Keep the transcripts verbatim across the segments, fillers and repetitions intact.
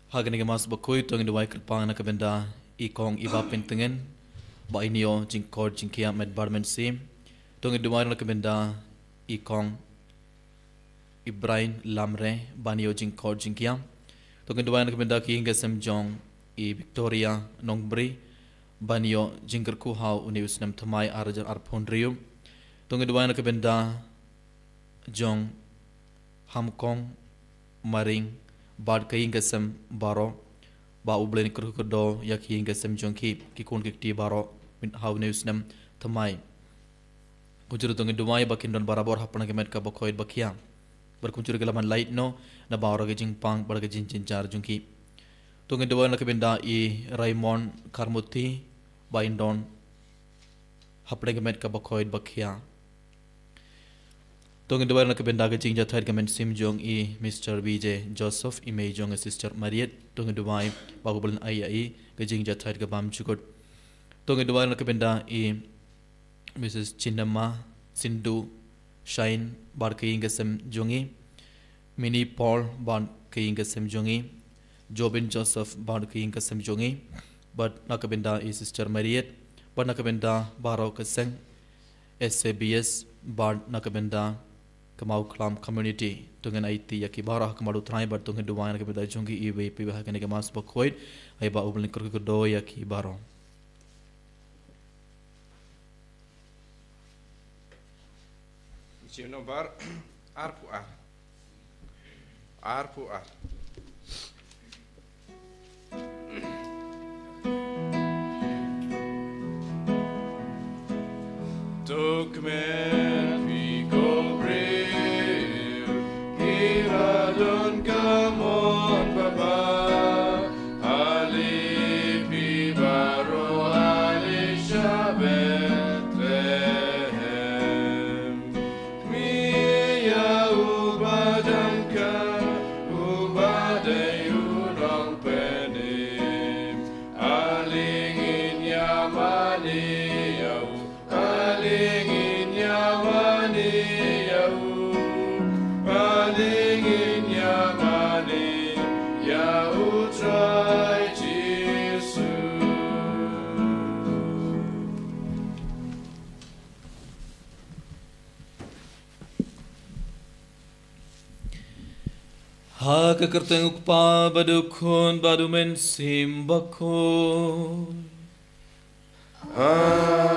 Ha kane ka Mass Bakhuid to ngin duwai kyrpang na ka bynda i Kong Iba Pyntngen, Bah Inyo Jingkhot Jingkhiah Metbymsi. To ngin duwai na ka bynda i Kong Ibrahim Lamre, ban ïoh jingkhot jingkhiah. To ngin duwai na ka bynda ki ïing ki sem jong i Victoria Nongbri, ban ïoh jingkyrkhu ha une u snem thymmai ar hajar arphew hynriew. To ngin duwai na ka bynda jong Hamkong Maring bad ka ïing ka sem baroh, ba U Blei un kyrkhu kyrdoh ïa ki ïing ki sem jong ki, ki khun ki kti baroh ha une u snem thymmai. Kumjuh ruh to ngin duwai ba kin don barabor hapdeng ka met kaba khoit ba khiah. Bad kumjuh ruh ki la ban lait noh na baroh ki jingpang bad ki jingjynjar jong ki. To ngin duwai na ka bynda i Raymond Karmuthi, ba in don hapdeng ka met kaba khoit ba khiah. To ngin duwai na ka bynda ka jingjahthait ka mynsiem jong i Mister B J Joseph, i mei jong i Sister Mariet. To ngin duwai ba U Blei un ai ïa i ka jingjahthait ka bymjukut. To ngin duwai na ka bynda i Missus Chinama Sindhu Shine bad ka ïing ka sem jong i, Minnie Paul bad ka ïing ka sem jong i, Jobin Joseph bad ka ïing ka sem jong i, bad na ka bynda i Sister Mariet, bad na ka bynda baroh ka seng S A B S, bad na ka bynda ka Mawkhlam community. To ngin aiti ïa ki baroh ha khmat U Trai bad to ngin duwai na ka bynda jong ki iwei pa iwei ha kane ka Mass Bakhuid, ai ba U Blei un kyrkhu kyrdoh ïa ki baroh. Jingno bar arphew ar. Arphew ar. To kmen phi ko briew kiba don ka mon babha, ale phi baroh ale sha Bethlehem. Mih ïa u ba dang kha, u ba dei u nongpynim. Ale ngin ïamane ïa u, ale ngin ïamane ïa u, ale ngin ïamane ïa U Trai Jisu. Ha ka kyrteng U Kpa bad U Khun bad U Mynsiem Bakhuid. Amen.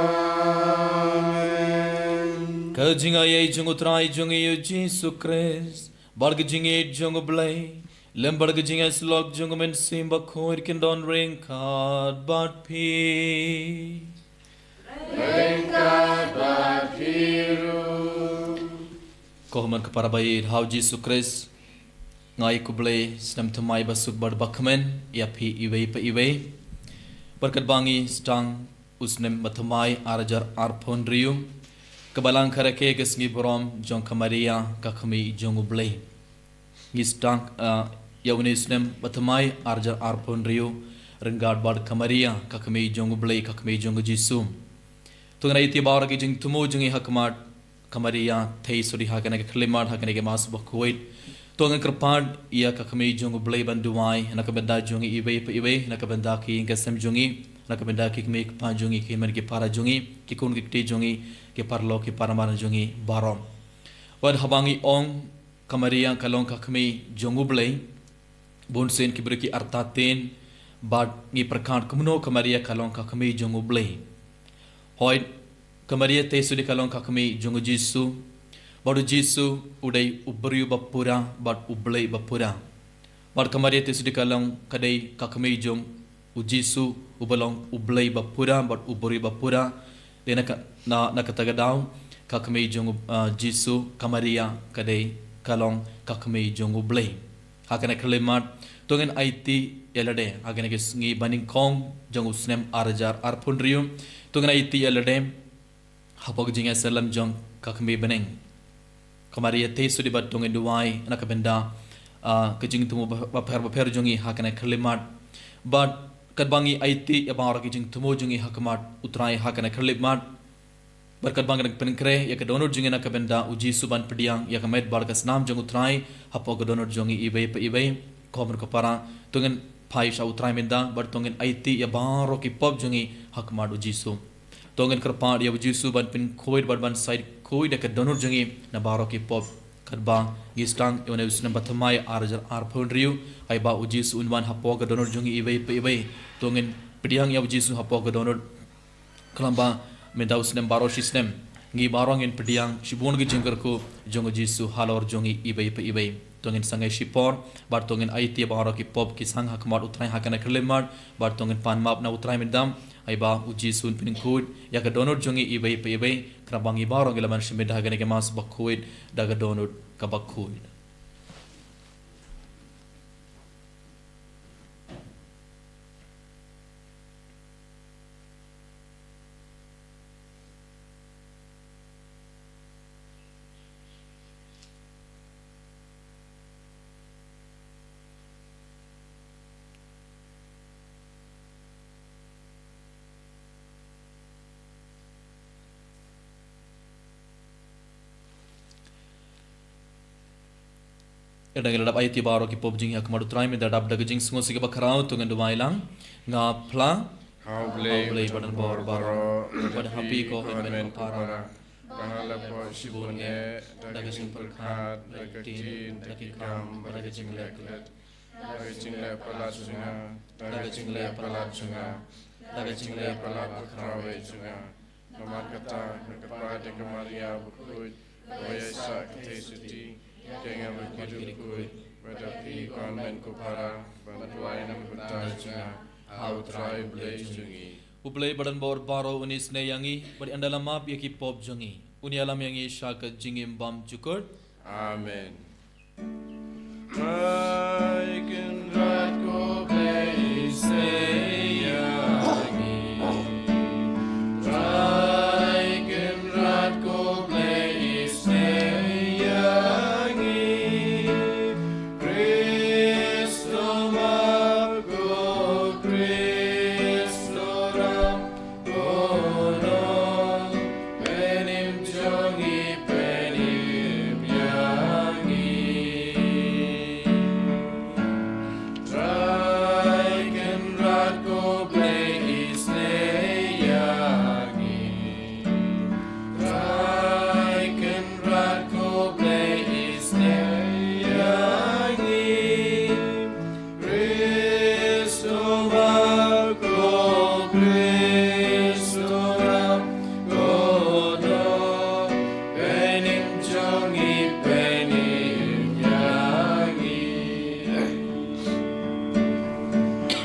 Ka jingaiei jong U Trai jong ngi U Jisu Khrist, bad ka jingïeit jong U Blei, lem bad ka jingïasyllok jong U Mynsiem Bakhuid kin don ryngkat bad phi. Ryngkat bad phi ruh. Ko hynmen ko para baieit ha U Jisu Khrist, nga ai khublei snem thymmai ba suk bad ba kmen ïa phi iwei pa iwei. Bad katba ngi sdang u snem ba thymmai ar hajar arphew hynriew, ka Balang ka rakhe ka sngi burom jong ka Maria ka Kmie jong U Blei. Ngi sdang, ah, ïa une u snem ba thymmai ar hajar arphew hynriew ryngkat bad ka Maria ka Kmie jong U Blei, ka Kmie jong U Jisu. To ngin aiti baroh ki jingthmu jong ngi ha khmat ka Maria Theisotti ha kane ka khyllipmat, ha kane ka Mass Bakhuid. To ngin kyrpad ïa ka Kmie jong U Blei ban duwai na ka bynta jong ngi iwei pa iwei, na ka bynta ki ïing ki sem jong ngi, na ka bynta ki kmie ki kpa jong ngi, ki hynmen ki para jong ngi, ki khun ki kti jong ngi, ki paralok ki parabangeit jong ngi baroh. Wat haba ngi ong ka Maria ka long ka Kmie jong U Blei, bun sien ki briew ki artatien, bad ngi pyrkhat kumno ka Maria ka long ka Kmie jong U Blei. Hooid, ka Maria Theisotti ka long ka Kmie jong U Jisu, bad U Jisu u dei u briew ba pura bad U Blei ba pura. Bad ka Maria Theisotti ka long ka dei ka Kmie jong U Jisu uba long U Blei ba pura bad U briew ba pura. Dei na ka, na, na kata ka daw ka Kmie jong U, ah, Jisu, ka Maria ka dei ka long ka Kmie jong U Blei. Ha kane ka khyllipmat to ngin aiti ïa lade ha kane ka sngi ba nyngkong jong u snem ar hajar arphew hynriew. To ngin aiti ïa lade hapoh ka jingïaseng lem jong ka Kmie bneng, ka Maria Theisotti, bad to ngin duwai na ka bynta, ah, ka jingthmu ba, bapher bapher jong ngi ha kane ka khyllipmat. Bad katba ngi aiti ïa baroh ki jingthmu jong ngi ha khmat U Trai ha kane ka khyllipmat, bad katba ngi dang pynkhreh ïa ka dohnud jong ngi na ka bynta U Jisu ban pdiang ïa ka met bad ka snam jong U Trai hapoh ka dohnud jong ngi iwei pa iwei, Ko mrad ko para, to ngin phai sha U Trai mynta, bad to ngin aiti ïa baroh ki pop jong ngi ha khmat U Jisu. To ngin kyrpad ïa U Jisu ban pynkhuid bad ban said khuid ïa ka dohnud jong ngi na baroh ki pop. Katba ngi sdang ïa une u snem ba thymmai ar hajar arphew hynriew, haba U Jisu un wan hapoh ka dohnud jong ngi iwei pa iwei. To ngin pdiang ïa U Jisu hapoh ka dohnud. Khlem ba mynta u snem baroh shi snem, ngi baroh ngin pdiang shibun ki jingkyrkhu jong U Jisu halor jong ngi iwei pa iwei. To ngin sangeh shipor bad to ngin aiti baroh ki pop ki sang ha khmat U Trai ha kane ka khyllipmat, bad to ngin pan map na U Trai mynta, haba U Jisu un pynkhuid ïa ka dohnud jong ngi iwei pa iwei. Khnang ba ngi baroh ngi lah ban shim bynta ha kane ka Mass bakhuid da ka dohnud kaba khuid. Ynda ngi la dep aiti baroh ki pop jong ngi ha khmat U Trai, mynta dap da ka jingsngewsih kaba khraw, to ngin duwai lang. Nga phla ha U Blei, ha U Blei uba don bor baroh, uba don ha phi ko hynmen ko para, ba nga la poi shibun eh da ka jingpyrkhat, da ka ktien, da ki kam, da ka jingleh klet, da ka jingleh palat jong nga, da ka jingleh palat jong nga, da ka jingleh palat bakhraw jong nga. Namar kata, nga kyrpad ïa ka Maria bakhuid, ba ïai sah kynthei sotti, ïa nga ba khuid, ba da phi ko hynmen ko para, ban duwai na ka bynta jong nga ha U Trai U Blei jong ngi. U Blei ba don bor baroh un isynei ïa ngi, bad ynda la map ïa ki pop jong ngi, un ïalam ïa ngi sha ka jingim bymjukut. Amen. Trai Kynrad ko Blei, isynei ïa ngi. Trai Kynrad ko Blei, isynei ïa ngi. Khrist u map, ko Khrist u rah, ko Nongpynim jong ngi, pynim ïa ngi. Trai Kynrad ko Blei, isynei ïa ngi. Trai Kynrad ko Blei, isynei ïa ngi. Khrist u map, ko Khrist u rah, ko Nongpynim jong ngi, pynim ïa ngi.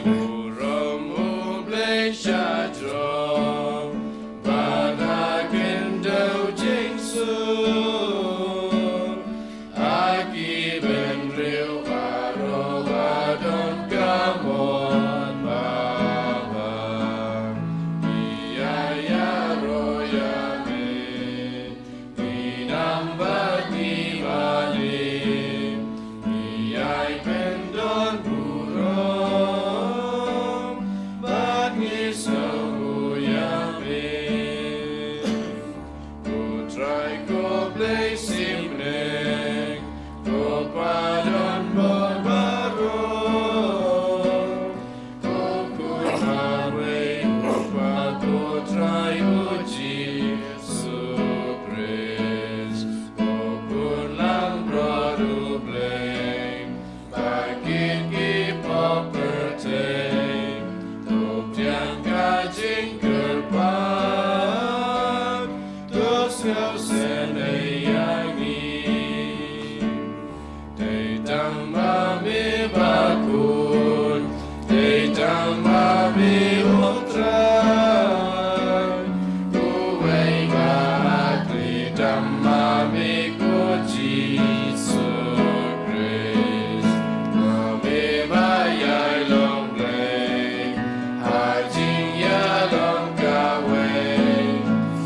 Burom U Blei shajrong, bad ha khyndew jingsuk. Ha ki bynriew baroh ba don ka mon babha, ngi ïa ïaroh ïa me, ngi nam bad ngi mane, ngi ïai pyndonburom, bad ngi sngewnguh ïa me. Ko Trai ko Blei shimbyneng, ko Pa don bor baroh, ko Khun marwei u Kpa, ko Trai U Jisu Khrist, ko Khun langbrot U Blei, ba kit ki pop pyrthei, to pdiang ka jingkyrpad, to sngewsynei ïa ngi. Dei tang ma me ba khun, dei tang ma me U Trai, uwei ba khlieh tang ma me ko Jisu Khrist, ma me ba ïai long Blei ha jingïalong kawei,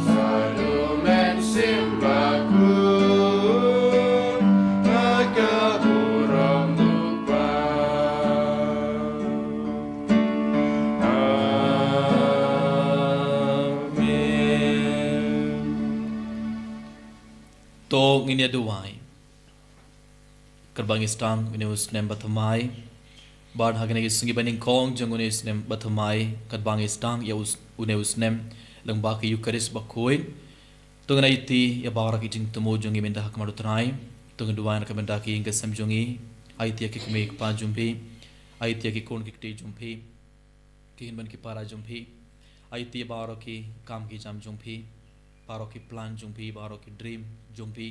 haduh Mynsiem Bakhuid, ha ka burom U Kpa. Amen. To ngin ïa duwai. Katba ngi sdang une u snem bathymmai, bad ha kane ka sngi banyngkong jong une u snem bathymmai, katba ngi sdang ïa u s-, une u snem lyngba ka Eucharist bakhuid, to ngin aiti ïa baroh ki jingthmu jong ngi mynta ha khmat u Trai. To ngin duwai na ka bynta ki ïing ki sem jong ngi. Aiti ïa ki kmie ki kpa jong phi. Aiti ïa ki khun ki kti jong phi, ki hynmen ki para jong phi. Aiti ïa baroh ki kam ki jam jong phi, baroh ki plan jong phi, baroh ki dream jong phi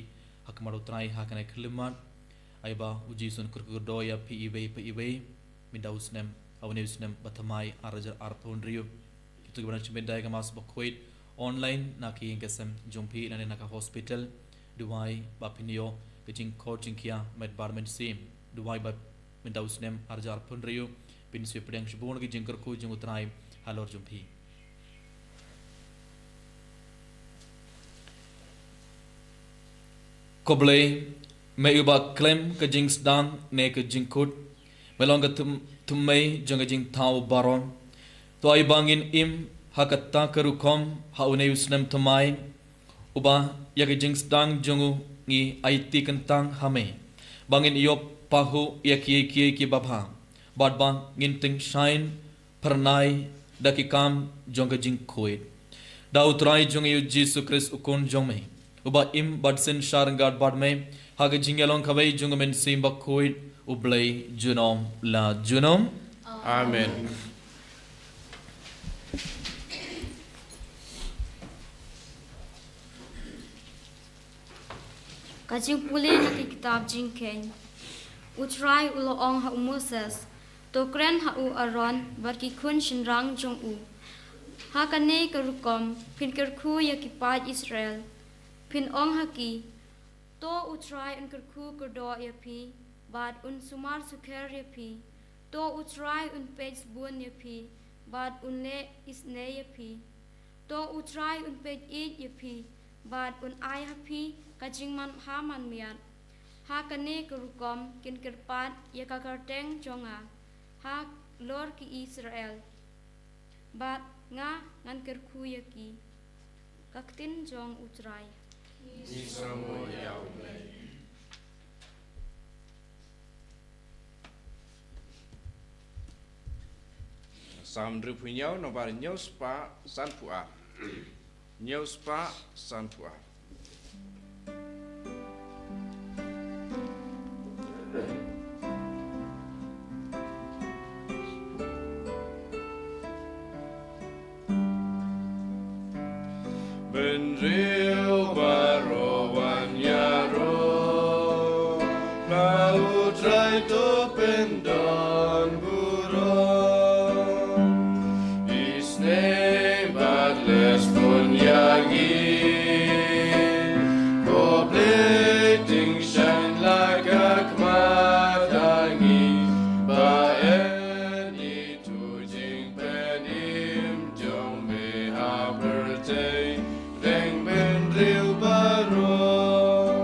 ha khmat u Trai ha kane ka khyllipmat. Ai ba u Jisu un kyrkhu kyrdoh ïa phi iwei pa iwei mynta u snem, ha une u snem bathymmai ar hajar arphew hynriew. Kito kiba nang shim bynta ïa ka Mass bakhuid online na ki ïing ki sem jong phi lane na ka hospital, duwai ba phin ïoh ka jingkhot jingkhia met bad mynsiem. Duwai ba mynta u snem ar hajar arphew hynriew phin sa pdiang shibun ki jingkyrkhu jong u Trai halor jong phi. Ko Blei, me uba khlem ka jingsdang ne ka jingkut, me long ka thym-, thymmei jong ka jingthaw baroh. To ai ba ngin im ha kata ka rukom ha une u snem thymmai, uba ïa ka jingsdang jong u ngi aiti kyntang ha me, ba ngin ïoh pahuh ïa kiei kiei kiba bha, bad ba ngin tyngshaiñ phyrnai da ki kam jong ka jingkhuid. Da u Trai jong ngi u Jisu Khrist u Khun jong me, uba im bad synshar ryngkat bad me ha ka jingïalong kawei jong u Mynsiem Bakhuid, U Blei junom la junom. Amen. Ka jingpule na ki kitab Jingkheiñ. U Trai u la ong ha u Moses, to kren ha u Aaron bad ki khun shynrang jong u. Ha kane ka rukom phin kyrkhu ïa ki paid Israel. Phin ong ha ki, to u Trai un kyrkhu kyrdoh ïa phi, bad un sumar sukher ïa phi. To u Trai un peit sbun ïa phi, bad un leh isynei ïa phi. To u Trai un peit ïeit ïa phi, bad un ai ha phi ka jingmanbha manmiat. Ha kane ka rukom kin kyrpad ïa ka kyrteng jong nga halor ki Israel, bad nga ngan kyrkhu ïa ki. Ka ktien jong u Trai. Ngi sngewbha ïa u Blei. Salm hynriewphew hynñiew, nombar hynñiew spah sanphew ar. Hynñiew spah sanphew ar. Bynriew baroh wan ïaroh, ba U Trai to pyndon burom. Isynei bad leh sbun ïa ngi, ko Blei, tyngshaiñ la ka khmat jong ngi, ba yn i tu jingpynim jong me ha pyrthei. Dang bynriew baroh,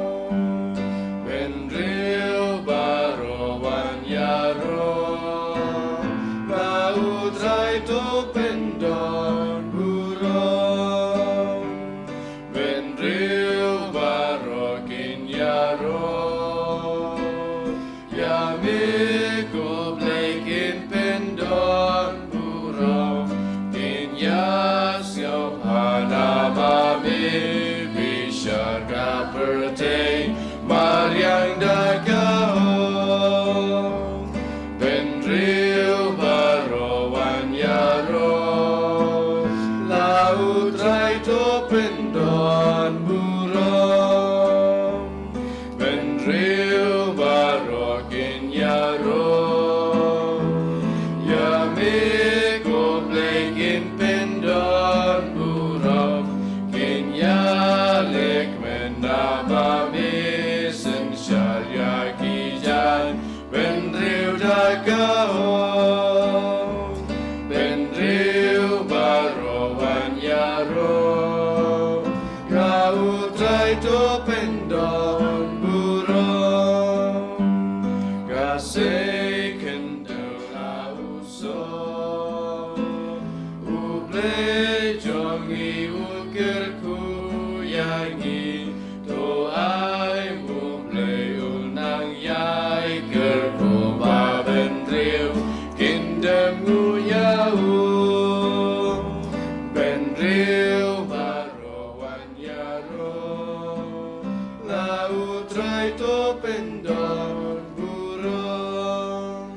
bynriew baroh wan ïaroh, ba U Trai to pyndon burom. Bynriew baroh kin ïaroh, ïa me ko Blei kin pyndon burom, kin ïasngewbha namar me bishar ka pyrthei mariang da ka hok. Bynriew baroh wan ïaroh, la U Trai to pyndon burom. Bynriew baroh kin ïaroh, ïa me ko Blei kin pyndon burom, kin ïaleh kmen namar me synshar ïa ki jait bynriew da ka hok. Bynriew baroh wan ïaroh, la U Trai to pyndon burom. Ka sei khyndew la u song, U Blei jong ngi u kyrkhu ïa ngi, to ai U Blei u nang ïa Nga u Trai to pyndon burom.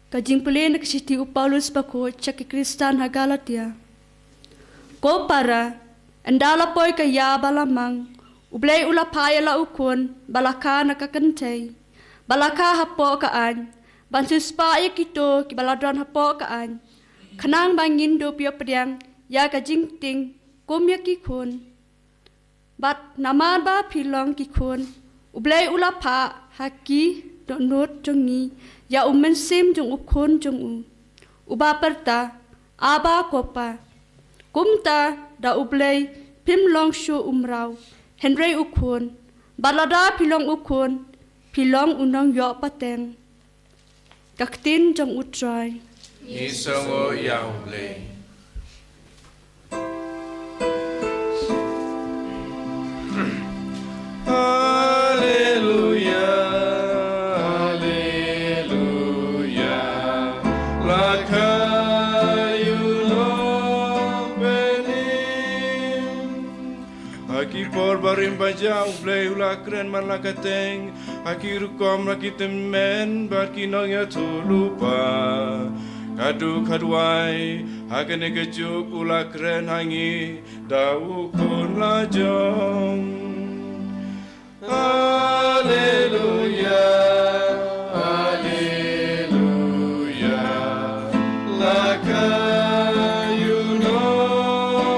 Ka jingpule na ka shithi u Paulus bakhuid sha ki Khristan ha Galatia. Ko para, ynda la poi ka ïa ba la mang, U Blei u la phah ïa la u khun ba la kha na ka kynthei, ba la kha hapoh ka aiñ, ban siewspah ïa kito kiba la don hapoh ka aiñ, khnang ba ngin dup ïoh pdiang ïa ka jingtieng kum ïa ki khun. Bad namar ba phi long ki khun, U Blei u la phah ha ki dohnud jong ngi ïa u mynsiem jong u Khun jong u, uba pyrta, Abba, ko Pa. Kumta da U Blei phim long shuh u mraw, hynrei u khun. Bad lada phi long u khun, phi long u nongïoh pateng. Ka ktien jong U Trai. Ngi sngewnguh ïa U Blei. Haleluia, haleluia. La kha ïa u nongpynim. Ha ki por barim bajah U Blei u la kren man la ka teng ha ki rukom, ha ki tymmen bad ki nongïathuhlypa. Katto katwei ha kane ka juk u la kren ha ngi da u Khun la jong. Haleluia, haleluia. La kha ïa u nongpynim.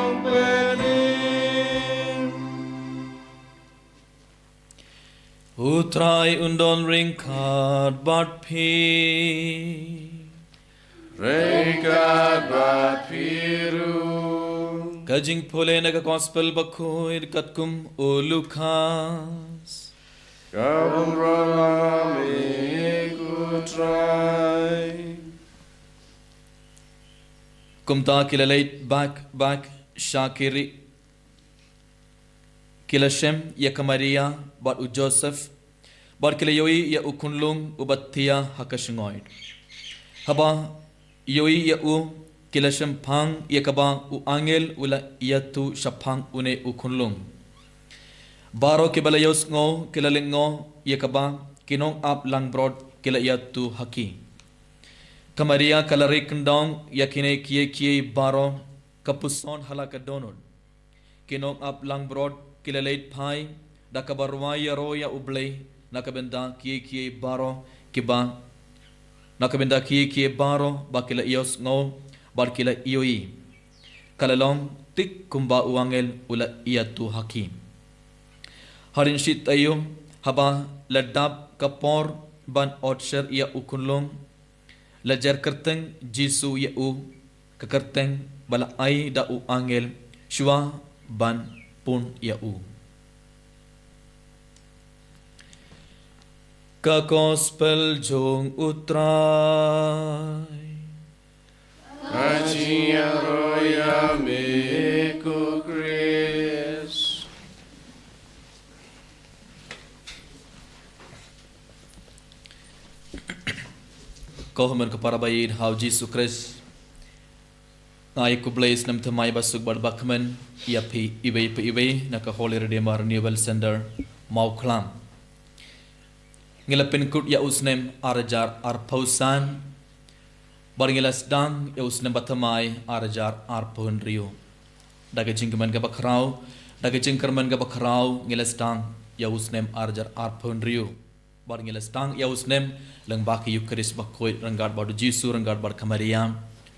U Trai un don ryngkat bad phi. Ryngkat bad phi ruh. Ka jingpule na ka Gospel bakhuid katkum u Lukas. Ka bynrap ïa me ko Trai. Kumta ki la leit bak bak sha ki ri Ki la shem ïa ka Maria bad u Joseph, bad ki la ïohi ïa u khunlung uba thiah ha ka shngoi. Haba ïohi ïa u, ki la shemphang ïa kaba u angel u la ïathuh shaphang une u khunlung. Baroh kiba la ïohsngew ki la lyngngoh ïa kaba ki nongap langbrot ki la ïathuh ha ki. Ka Maria ka la ri kyndong ïa kine kiei kiei baroh, ka puson ha la ka dohnud. Ki nongap langbrot ki la leit phai da kaba rwai ïaroh ïa U Blei na ka bynta kiei kiei baroh kiba, na ka bynta kiei kiei baroh ba ki la ïohsngew bad ki la ïohi. Ka la long tik kumba u angel u la ïathuh ha ki. Hadien shi taïew, haba la dap ka por ban ot sher ïa u khunlung, la jer kyrteng Jisu ïa u, ka kyrteng ba la ai da u angel shuwa ban pun ïa u. Ka Gospel jong U Trai. Ka jingïaroh ïa me ko Khrist. Ko hynmen ko para ba ïeit ha U Jisu Khrist. Nga ai khublei snem thymmai ba suk bad ba kmen ïa phi iwei pa iwei na ka Holy Redeemer Renewal Center, Mawkhlam. Ngi la pynkut ïa u snem ar hajar arphew san, bad ngi la sdang ïa u snem ba thymmai ar hajar arphew hynriew. Da ka jingkmen kaba khraw, da ka jingkyrmen kaba khraw ngi la sdang ïa u snem ar hajar arphew hynriew. Bad ngi la sdang ïa u snem lyngba ka Eukharist bakhuid ryngkat bad U Jisu ryngkat bad ka Maria.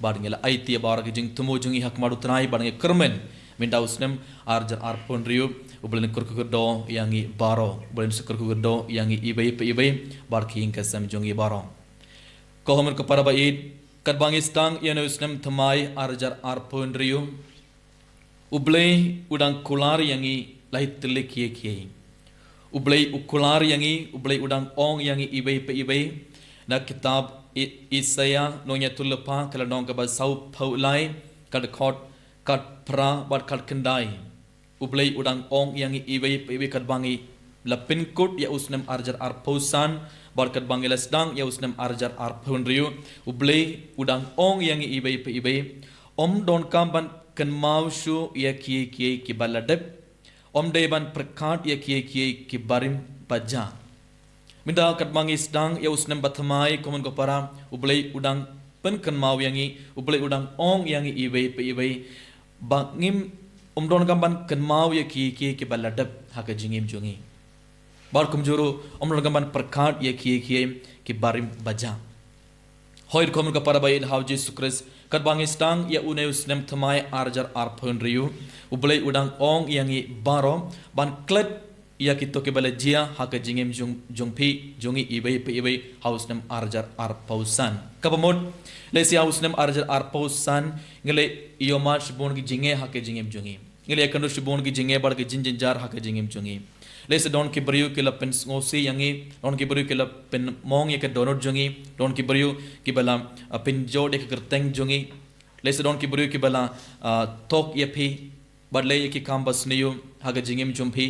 Bad ngi la aiti ïa baroh ka jingthmu jong ngi ha khmat U Trai bad ngi kyrmen mynta u snem ar hajar arphew hynriew, U Blei un kyrkhu kyrdoh ïa ngi baroh, U Blei un kyrkhu kyrdoh ïa ngi iwei pa iwei bad ki ïing ki sem jong ngi baroh. Ko hynmen ko para ba ïeit, katba ngi sdang ïa une u snem thymmai ar hajar arphew hynriew, U Blei u dang kular ïa ngi lai tylli kiei kiei. U Blei u kular ïa ngi, U Blei u dang ong ïa ngi iwei pa iwei. Na kitab I-, Isaïah, nongïathuhlypa, ka lynnong kaba sawphew lai, ka dkhot khatphra bad khatkhyndai. U Blei u dang ong ïa ngi iwei pa iwei katba ngi la pynkut ïa u snem arhajar arphew san, bad katba ngi la sdang ïa u snem arhajar arphew hynriew, U Blei u dang ong ïa ngi iwei pa iwei, ym donkam ban kynmaw shuh ïa kiei kiei kiba la dep, ym dei ban pyrkhat ïa kiei kiei ki barim ba jia. Mynta katba ngi sdang ïa u snem ba thymmai, ko mon ko para, U Blei u dang pynkynmaw ïa ngi, U Blei u dang ong ïa ngi iwei pa iwei, ba ngim, ym donkam ban kynmaw ïa kiei kiei kiba la dep ha ka jingim jong ngi. Bad kumjuh ruh, ym donkam ban pyrkhat ïa kiei kiei ki barim ba jia. Hooid, ko mon ko para ba ïeit ha u Jisu Khrist, katba ngi sdang ïa une u snem thymmai arhajar arphew hynriew, U Blei u dang ong ïa ngi baroh ban klet ïa kito kiba la jia ha ka jingim jong, jong phi, jong ngi iwei pa iwei ha u snem arhajar arphew san. Kaba mut, lehse ha u snem arhajar arphew san, ngi la ïohmad shibun ki jingeh ha ka jingim jong ngi. Ngi la ïakynduh shibun ki jingeh bad ki jingjynjar ha ka jingim jong ngi. Lehse don ki briew ki la pynsngewsih ïa ngi, don ki briew ki la pynmong ïa ka dohnud jong ngi, don ki briew kiba la, ah, pynjot ïa ka kyrteng jong ngi. Lehse don ki briew kiba la, ah, thok ïa phi, bad leh ïa ki kam basniew ha ka jingim jong phi,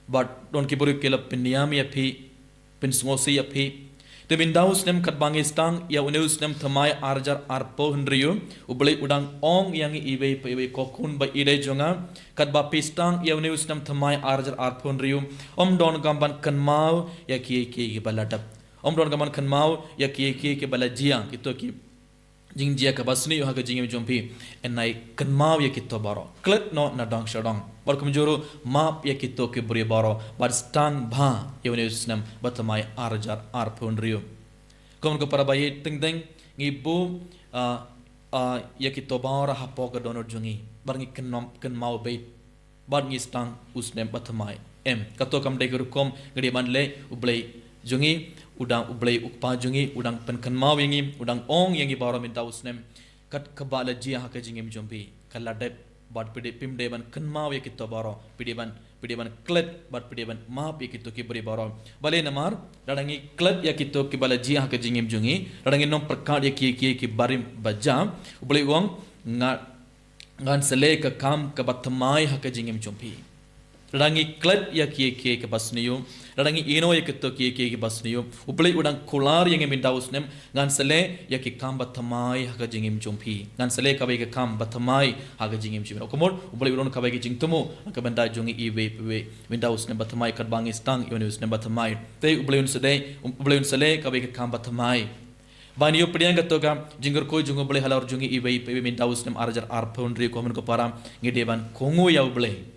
bad don ki briew ki la pynïam ïa phi, pynsngewsih ïa phi. Te mynta u snem katba ngi sdang ïa une u snem thymmai arhajar arphew hynriew, U Blei u dang ong ïa ngi iwei pa iwei, ko khun ba ïeit jong nga, katba phi sdang ïa une u snem thymmai arhajar arphew hynriew, ym donkam ban kynmaw ïa kiei kiei kiba la dep, ym donkam ban kynmaw ïa kiei kiei kiba la jia, kito ki jingjia kiba sniew ha ka jingim jong phi. Hynrei kynmaw ïa kito baroh, klet noh na dong sha dong, bad kumjuh ruh map ïa kito ki briew baroh, bad sdang bha ïa une u snem ba thymmai arhajar arphew hynriew. Ko mon ko para ba ïeit, teng teng ngi buh, ah, ah, ïa kito baroh hapoh ka dohnud jong ngi, bad ngi kynmaw, kynmaw beit, bad ngi sdang u snem ba thymmai. Em, kato kam dei ka rukom ngi dei ban leh. U Blei jong ngi u dang, U Blei u Kpa jong ngi u dang pynkynmaw ïa ngi, u dang ong ïa ngi baroh mynta u snem, kat kaba la jia ha ka jingim jong phi ka la dep, bad phi dei, phim dei ban kynmaw ïa kito baroh, phi dei ban, phi dei ban klet, bad phi dei ban map ïa kito ki briew baroh. Balei? Namar lada ngi klet ïa kito kiba la jia ha ka jingim jong ngi, lada ngin ym pyrkhat ïa kiei kiei ki barim ba jia, U Blei u ong, nga ngan sa leh ka kam kaba thymmai ha ka jingim jong phi. Lada ngi klet ïa kiei kiei kiba sniew, lada ngi ïehnoh ïa kito kiei kiei kiba sniew, U Blei u dang kular ïa ngi mynta u snem, ngan sa leh ïa ki kam ba thymmai ha ka jingim jong phi. Ngan sa leh kawei ka kam ba thymmai ha ka jingim jong phi. Ka mut, U Blei u don kawei ka jingthmu na ka bynta jong ngi iwei pa iwei. Mynta u snem ba thymmai, katba ngi sdang ïa une u snem ba thymmai, te U Blei un sa leh, U Blei un sa leh kawei ka kam ba thymmai. Ban ïoh pdiang kato ka jingkyrkhu jong U Blei halor jong ngi iwei pa iwei mynta u snem arhajar arphew hynriew, ko mon ko para, ngi dei ban kohnguh ïa U Blei.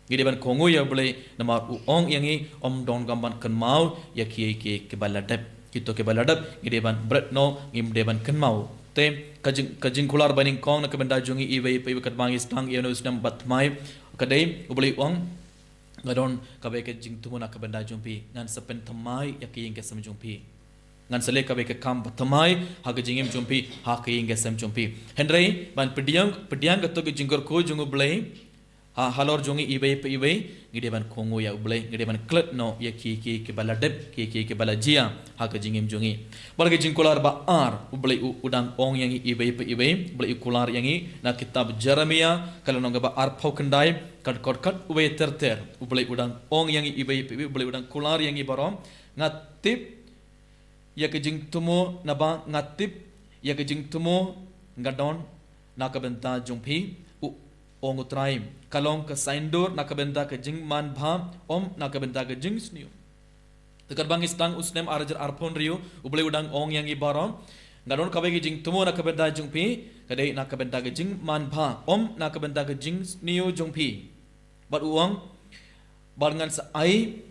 Ngi dei ban kohnguh ïa U Blei, namar u ong ïa ngi, ym donkam ban kynmaw ïa kiei kiei kiba la dep. Kito kiba la dep ngi dei ban bret noh, ngim dei ban kynmaw. Te ka jing, ka jingkular banyngkong na ka bynta jong ngi iwei pa iwei katba ngi sdang ïa une u snem ba thymmai, ka dei, U Blei u ong, nga don kawei ka jingthmu na ka bynta jong phi, ngan sa pynthymmai ïa ka ïing ka sem jong phi. Ngan sa leh kawei ka kam ba thymmai ha ka jingim jong phi, ha ka ïing ka sem jong phi. Hynrei ban pdiang, pdiang kato ka jingkyrkhu jong U Blei ha, halor jong ngi iwei pa iwei, ngi dei ban kohnguh ïa U Blei, ngi dei ban klet noh ïa kiei kiei kiba la dep, kiei kiei kiba la jia ha ka jingim jong ngi. Bad ka jingkular ba ar, U Blei u, u dang ong ïa ngi iwei pa iwei, U Blei u kular ïa ngi na kitab Jeremiah, ka lynnong kaba arphew khyndai, ka dkhot khatwei ter ter, U Blei u dang ong ïa ngi iwei pa iwei, U Blei u dang kular ïa ngi baroh, nga tip ïa ka jingthmu, naba nga tip ïa ka jingthmu nga don na ka bynta jong phi, u ong U Trai, ka long ka saiñdur na ka bynta ka jingmanbha, ym na ka bynta ka jingsniew. Te katba ngi sdang u snem arhajar arphew hynriew, U Blei u dang ong ïa ngi baroh, nga don kawei ka jingthmu na ka bynta jong phi, ka dei na ka bynta ka jingmanbha, ym na ka bynta ka jingsniew jong phi. Bad u ong, bad ngan sa ai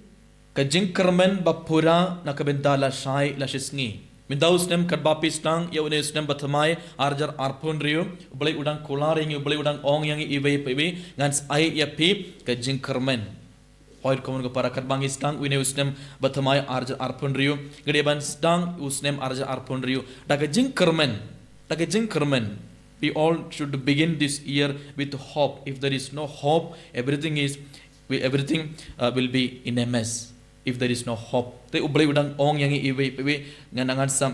ka jingkyrmen ba pura na ka bynta lashai lashisngi. Mynta u snem katba phi sdang ïa une u snem ba thymmai arhajar arphew hynriew, U Blei u dang kular ïa ngi, U Blei u dang ong ïa ngi iwei pa iwei, ngan sa ai ïa phi ka jingkyrmen. Hooid, ko mon ko para, katba ngi sdang ïa une u snem ba thymmai arhajar arphew hynriew, ngi dei ban sdang u snem arhajar arphew hynriew da ka jingkyrmen, da ka jingkyrmen. We all should begin this year with hope. If there is no hope, everything is, we, everything, uh, will be in a mess. If there is no hope. Te U Blei u dang ong ïa ngi iwei pa iwei, ngan, ngan sa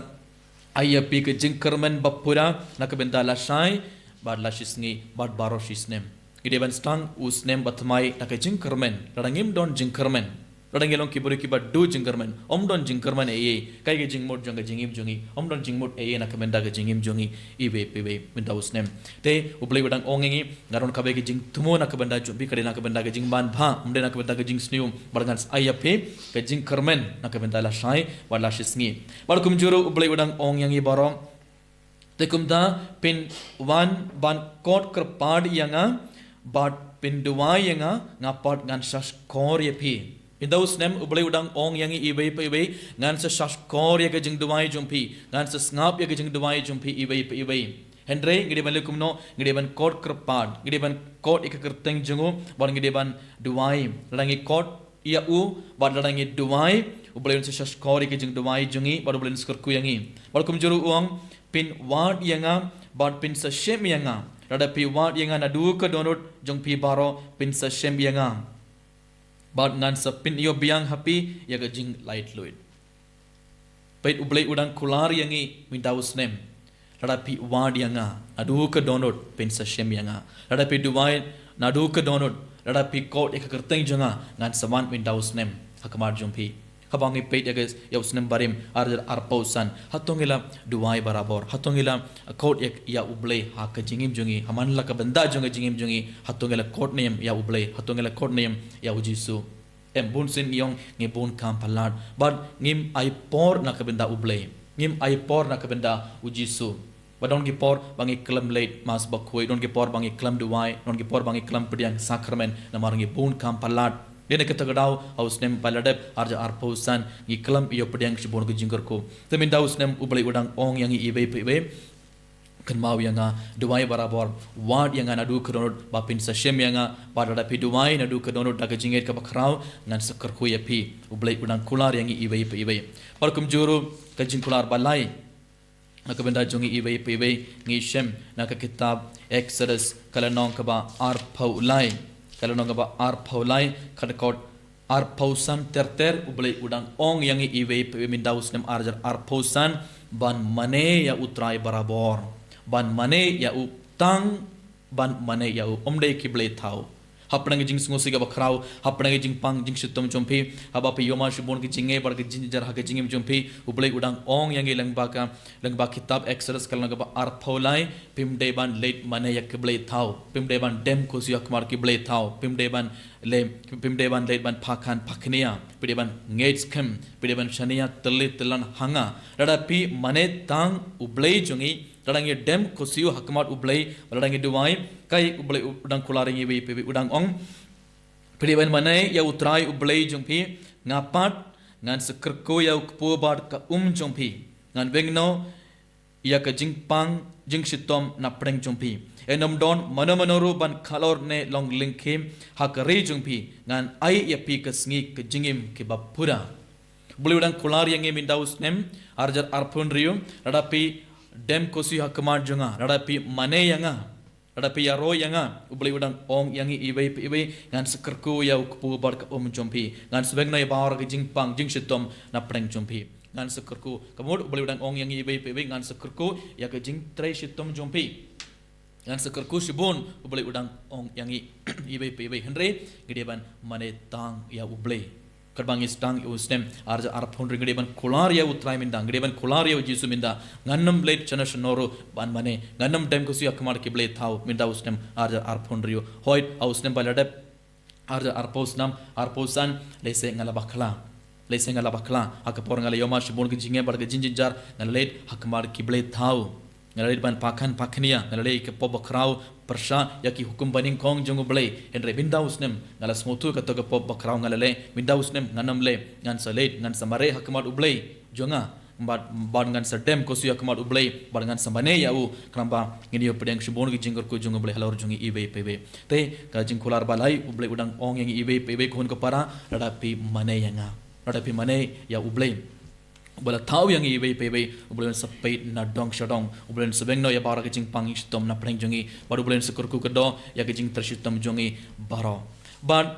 ai ïa phi ka jingkyrmen ba pura na ka bynta lashai, bad lashisngi, bad baroh shi snem. Ngi dei ban sdang u snem ba thymmai na ka jingkyrmen, lada ngim don jingkyrmen. Lada ngi long ki briew kiba duh jingkyrmen, ym don jingkyrmen ei ei. Kaei ka jingmut jong ka jingim jong ngi, ym don jingmut ei ei na ka bynta ka jingim jong ngi iwei pa iwei mynta u snem. Te U Blei u dang ong ïa ngi, nga don kawei ka jingthmu na ka bynta jong phi, ka dei na ka bynta ka jingmanbha, ym dei na ka bynta ka jingsniew. Bad ngan sa ai ïa phi ka jingkyrmen na ka bynta la shai bad la shisngi. Bad kumjuh ruh U Blei u dang ong ïa ngi baroh, te kumta phin wan ban khot kyrpad ïa nga bad phin duwai ïa nga, nga pat ngan sa shkor ïa phi. Mynta u snem U Blei u dang ong ïa ngi iwei pa iwei, ngan sa shkor ïa ka jingduwai jong phi, ngan sa sngap ïa ka jingduwai jong phi iwei pa iwei. Hynrei ngi dei ban leh kumno? Ngi dei ban khot kyrpad, ngi dei ban khot ïa ka kyrteng jong u, bad ngi dei ban duwai. Lada ngi khot ïa u bad lada ngi duwai, U Blei un sa shkor ïa ka jingduwai jong ngi bad U Blei un sa kyrkhu ïa ngi. Bad kumjuh ruh u ong, phin wad ïa nga bad phin sa shem ïa nga. Lada phi wad ïa nga naduh ka dohnud jong phi baroh, phin sa shem ïa nga. Bad ngan sa pynïoh biang ha phi ïa ka jinglaitluid. Peit, U Blei u dang kular ïa ngi mynta u snem. Lada phi wad ïa nga naduh ka dohnud, phin sa shem ïa nga. Lada phi duwai naduh ka dohnud, lada phi khot ïa ka kyrteng jong nga, ngan sa wan mynta u snem ha khmat jong phi. Haba ngi peit ïa ka, ïa u snem barim ar hajar arphew san, hato ngi la duwai barabor? Hato ngi la khot ïa, ïa U Blei ha ka jingim jong ngi, ha man la ka bynta jong ka jingim jong ngi? Hato ngi la khot ne em ïa U Blei? Hato ngi la khot ne em ïa U Jisu? Em, bun sien ngi ong ngi bun kam palat bad ngim ai por na ka bynta U Blei, ngim ai por na ka bynta U Jisu. Ba don ki por ba ngi khlem leit Mass Bakhuid, don ki por ba ngi khlem duwai, don ki por ba ngi khlem pdiang sakramen namar ngi bun kam palat. Dei na kata ka daw ha u snem ba la dep, ar hajar arphew san, ngi khlem ïoh pdiang shibun ka jingkyrkhu. Te mynta u snem U Blei u dang ong ïa ngi iwei pa iwei, kynmaw ïa nga, duwai barabor, wad ïa nga naduh ka dohnud ba phin sa shem ïa nga. Bad lada phi duwai naduh ka dohnud da ka jingngeit kaba khraw, ngan sa kyrkhu ïa phi. U Blei u dang kular ïa ngi iwei pa iwei. Bad kumjuh ruh ka jingkular ba lai na ka bynta jong ngi iwei pa iwei, ngi shem na ka kitab Exodus, ka lynnong kaba arphew lai, ka lynnong kaba arphew lai, ka dkhot arphew san ter ter. U Blei u dang ong ïa ngi iwei pa iwei mynta u snem ar hajar arphew san, ban mane ïa U Trai barabor, ban mane ïa u tang, ban mane ïa u, ym dei ki blei thaw. Hapdeng ka jingsngewsih kaba khraw, hapdeng ka jingpang jingshitom jong phi, haba phi ïohmad shibun ki jingeh bad ki jingjynjar ha ka jingim jong phi, U Blei u dang ong ïa ngi lyngba ka, lyngba kitab Exodus, ka lynnong kaba arphew lai, phim dei ban leit mane ïa ki blei thaw, phim dei ban dem khursiew ha khmat ki blei thaw, phim dei ban leh, phim dei ban leit ban phakhan phakhnia, phim dei ban ngeit skhem, phim dei ban shaniah tylli tyllan ha nga. Lada phi mane tang U Blei jong ngi, lada ngi dem khursiew ha khmat U Blei, lada ngi duwai, kaei U Blei u dang kular ïa ngi iwei pa iwei? U dang ong, phi dei ban mane ïa U Trai U Blei jong phi, nga pat ngan sa kyrkhu ïa u kpu bad ka um jong phi, ngan weng noh ïa ka jingpang jingshitom napdeng jong phi. Yn ym don mano mano ruh ban khalor ne long lyngkhi ha ka ri jong phi. Ngan ai ïa phi ka sngi ka jingim kiba pura. U Blei u dang kular ïa ngi mynta u snem ar hajar arphew hynriew, lada phi dem khursiew ha khmat jong nga, lada phi mane ïa nga, lada phi ïaroh ïa nga, U Blei u dang ong ïa ngi iwei pa iwei, ngan sa kyrkhu ïa u kpu bad ka um jong phi, ngan sa weng noh ïa baroh ki jingpang jingshitom napdeng jong phi. Ngan sa kyrkhu, ka mut U Blei u dang ong ïa ngi iwei pa iwei, ngan sa kyrkhu ïa ka jingtrei shitom jong phi. Ngan sa kyrkhu shibun, U Blei u dang ong ïa ngi iwei pa iwei. Hynrei ngi dei ban mane tang ïa U Blei. Katba ngi sdang ïa u snem ar hajar arphew hynriew, ngi dei ban kular ïa U Trai mynta, ngi dei ban kular ïa U Jisu mynta, ngan ym leit shano shano ruh ban mane, ngan ym dem khursiew ha khmat ki blei thaw mynta u snem ar hajar arphew hynriew. Hooid, ha u snem ba la dep, ar hajar arphew san, arphew san, lehse nga la bakla. Lehse nga la bakla. Ha ka por nga la ïohmad shibun ki jingeh bad ki jingjynjar, nga la leit ha khmat ki blei thaw. Nga la leit ban phakhan phakhnia, nga la leh ka pop bakhraw pyrshah ïa ki hukum banyngkong jong U Blei. Hynrei mynta u snem nga la sngewthuh kato ka pop bakhraw nga la leh. Mynta u snem ngan ym leh, ngan sa leit, ngan sa mareh ha khmat U Blei jong nga. Bad, bad ngan sa dem khursiew ha khmat U Blei, bad ngan sa mane ïa u, khnang ba ngin ïoh pdiang shibun ki jingkyrkhu jong U Blei halor jong ngi iwei pa iwei. Te ka jingkular ba lai, U Blei u dang ong ïa ngi iwei pa iwei, ko khun ko para, lada phi mane ïa nga, lada phi mane ïa U Blei uba la thaw ïa ngi iwei pa iwei, U Blei un sa peit na dong sha dong, U Blei un sa weng noh ïa baroh ki jingpang jingshitom napdeng jong ngi, bad U Blei un sa kyrkhu kyrdoh ïa ki jingtrei shitom jong ngi baroh. Bad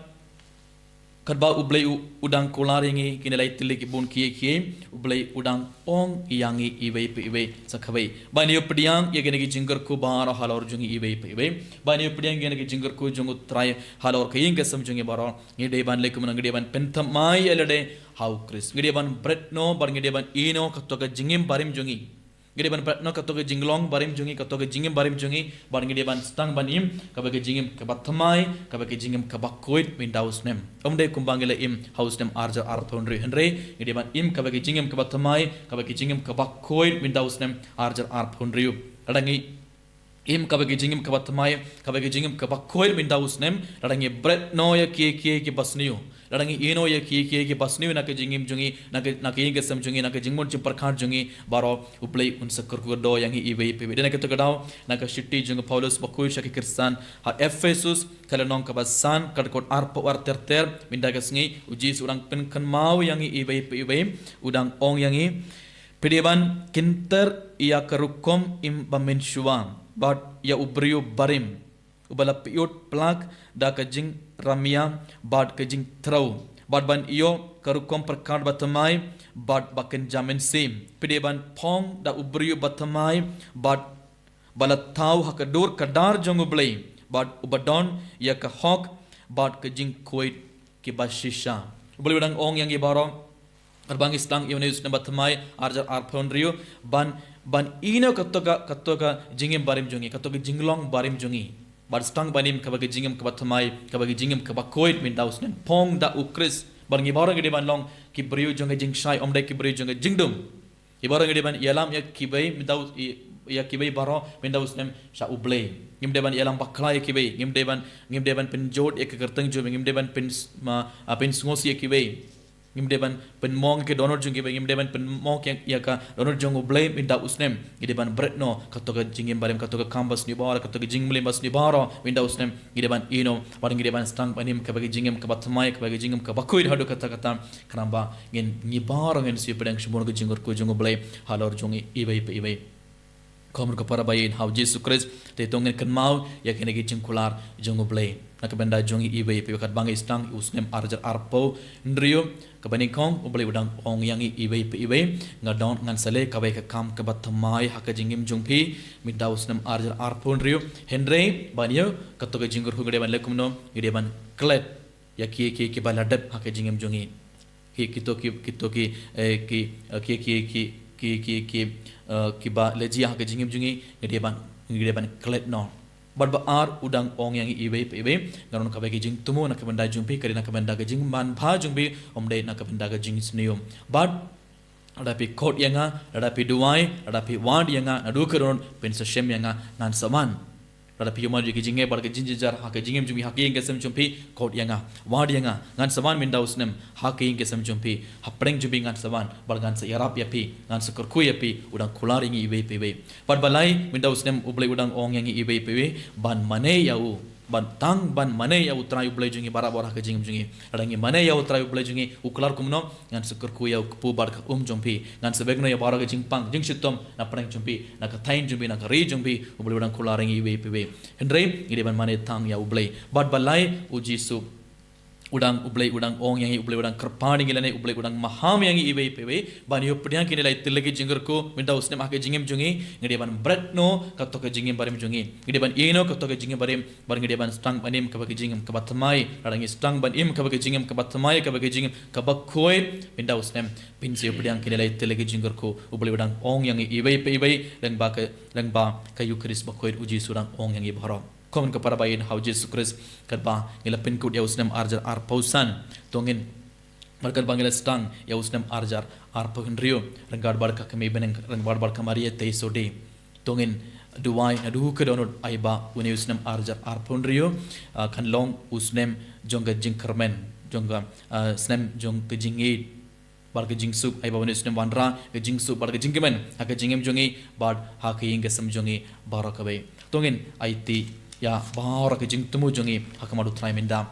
Katba U Blei u, u dang kular ïa ngi, kine lai tylli ki bun ki, ki, U Blei u dang ong ïa ngi iwei pa iwei sa kawei. Ban ïa pdiang ïa kine ki jingkyrkhu baroh halor jong ngi iwei pa iwei. Ban ïa pdiang ïa kine ki jingkyrkhu jong U Trai halor ka ïing ka sem jong ngi baroh. Ngi dei ban leh kumno, ngi dei ban pynthymmai ïa lade ha U Khrist. Ngi dei ban bret noh, bad ngi dei ban ïehnoh kato ka jingim barim jong ngi. Ngi dei ban bret noh kato ka jinglong barim jong ngi, kato ka jingim barim jong ngi, bad ngi dei ban sdang ban im kaba ka jingim kaba thymmai, kaba ka jingim kaba khuid mynta u snem. Ym dei kumba ngi la im ha u snem ar hajar arphew hynriew, hynrei ngi dei ban im kaba ka jingim kaba thymmai, kaba ka jingim kaba khuid mynta u snem ar hajar arphew hynriew. Lada ngi im kaba ka jingim kaba thymmai, kaba ka jingim kaba khuid mynta u snem, lada ngi bret noh ïa ki, ki, kiba sniew. Lada ngi ïehnoh ïa ki, ki, kiba sniew na ka jingim jong ngi, na ka, na ka ïing ka sem jong ngi, na ka jingmut jingpyrkhat jong ngi baroh, U Blei un sa kyrkhu kyrdoh ïa ngi iwei pa iwei. Dei na kato ka daw, na ka shithi jong u Paulus bakhuid sha ki Khristan ha Ephesus, ka lynnong kaba san, ka dkhot arphew ar ter ter, mynta ka sngi, U Jisu u dang pynkynmaw ïa ngi iwei pa iwei, u dang ong ïa ngi, phi dei ban kynter ïa ka rukom im ba mynshuwa, bad ïa u briew barim, uba la pyiut plak da ka jingrymmiang bad ka jingtrew, bad ban ïoh ka rukom pyrkhat ba thymmai bad ba kynja mynsiem. Phi dei ban phong da u briew ba thymmai bad ba la thaw ha ka dur ka dar jong U Blei, bad uba don ïa ka hok bad ka jingkhuid kiba shisha. U Blei u dang ong ïa ngi baroh, katba ngi sdang ïa une u snem ba thymmai ar hajar arphew hynriew, ban, ban ïehnoh kato ka, kato ka jingim barim jong ngi, kato ka jinglong barim jong ngi. Bad sdang ban im kaba ka jingim kaba thymmai, kaba ka jingim kaba khuid mynta u snem. Phong da U Khrist, bad ngi baroh ngi dei ban long ki briew jong ka jingshai, ym dei ki briew jong ka jingdum. Ngi baroh ngi dei ban ïalam ïa kiwei mynta u, ïa, ïa kiwei baroh mynta u snem sha U Blei. Ngim dei ban ïalam bakla ïa kiwei, ngim dei ban, ngim dei ban pynjot ïa ka kyrteng jong, ngim dei ban pyn, ma, a, pynsngewsih ïa kiwei. Ngim dei ban pynmong ïa ka dohnud jong kiwei, ngim dei ban pynmong ïa, ïa ka dohnud jong U Blei mynta u snem. Ngi dei ban bret noh kato ka jingim barim, kato ka kam ba sniew baroh, kato ka jingmlien ba sniew baroh mynta u snem. Ngi dei ban ïehnoh, bad ngi dei ban sdang ban im kaba ka jingim kaba thymmai, kaba ka jingim kaba khuid haduh katta katta. Khnang ba ngin, ngi baroh ngin sa ïoh pdiang shibun ka jingkyrkhu jong U Blei halor jong ngi iwei pa iwei. Khun bad kpa para baieit ha U Jisu Khrist, te to ngin kynmaw ïa kine ki jingkular jong U Blei na ka bynta jong ngi iwei pa iwei. Katba ngi sdang ïa u snem ar hajar arphew hynriew, kaba nyngkong U Blei u dang ong ïa ngi iwei pa iwei, nga don, ngan sa leh kawei ka kam kaba thymmai ha ka jingim jong phi mynta u snem ar hajar arphew hynriew. Hynrei ban ïoh kato ka jingkyrkhu ngi dei ban leh kumno, ngi dei ban klet ïa ki, ki, kiba la dep ha ka jingim jong ngi. Ki, kito ki, kito ki, eh, ki, eh, ki, ki, ki, ki, ki, ki, eh, kiba la jia ha ka jingim jong ngi, ngi dei ban, ngi dei ban klet noh. Bad ba ar u dang ong ïa ngi iwei pa iwei, nga don kawei ka jingthmu na ka bynta jong phi, ka dei na ka bynta ka jingmanbha jong phi, ym dei na ka bynta ka jingsniew. Bad lada phi khot ïa nga, lada phi duwai, lada phi wad ïa nga naduh ka dohnud, phin sa shem ïa nga, ngan sa wan. Lada phi ïohmad ïa ka jingeh bad ka jingjynjar ha ka jingim jong phi, ha ka ïing ka sem jong phi, khot ïa nga, wad ïa nga, ngan sa wan mynta u snem ha ka ïing ka sem jong phi, hapdeng jong phi ngan sa wan, bad ngan sa ïarap ïa phi, ngan sa kyrkhu ïa phi. U dang kular ïa ngi iwei pa iwei. Bad ba lai, mynta u snem U Blei u dang ong ïa ngi iwei pa iwei ban mane ïa u, ban, tang ban mane ïa U Trai U Blei jong ngi barabor ha ka jingim jong ngi. Lada ngi mane ïa U Trai U Blei jong ngi, u kular kumno? Ngan sa kyrkhu ïa u kpu bad ka um jong phi, ngan sa beh noh ïa baroh ka jingpang jingshitom na pdeng jong phi, na ka thaiñ jong phi, na ka ri jong phi. U Blei u dang kular ïa ngi iwei pa iwei. Hynrei ngi dei ban mane tang ïa U Blei. Bad ba lai, U Jisu u dang, U Blei u dang ong ïa ngi, U Blei u dang kyrpad ïa ngi lane U Blei u dang maham ïa ngi iwei pa iwei ban ïoh pdiang kine lai tylli ki jingkyrkhu mynta u snem ha ka jingim jong ngi. Ngi dei ban bret noh kato ka jingim barim jong ngi, ngi dei ban ïehnoh kato ka jingim barim, bad ngi dei ban sdang ban im kaba ka jingim kaba thymmai. Lada ngi sdang ban im kaba ka jingim kaba thymmai, kaba ka jingim kaba khuid mynta u snem, phin sa ïoh pdiang kine lai tylli ki jingkyrkhu. U Blei u dang ong ïa ngi iwei pa iwei lyngba ka, lyngba ka Eukharist bakhuid. U Jisu u dang ong ïa ngi baroh. Khun bad kpa para baieit ha U Jisu Khrist, katba ngi la pynkut ïa u snem ar hajar arphew san, to ngin, bad katba ngi la sdang ïa u snem ar hajar arphew hynriew, ryngkat bad ka Kmie bneng, ryngkat bad ka Maria Theisotti, to ngin duwai naduh ka dohnud ai ba une u snem ar hajar arphew hynriew, ah, kan long u snem jong ka jingkyrmen, jong ka, ah, snem jong ka jingïeit bad ka jingsuk, ai ba une u snem wanrah ka jingsuk bad ka jingkmen ha ka jingim jong ngi bad ha ka ïing ka sem jong ngi baroh kawei. To ngin aiti ïa baroh ka jingthmu jong ngi ha khmat U Trai mynta.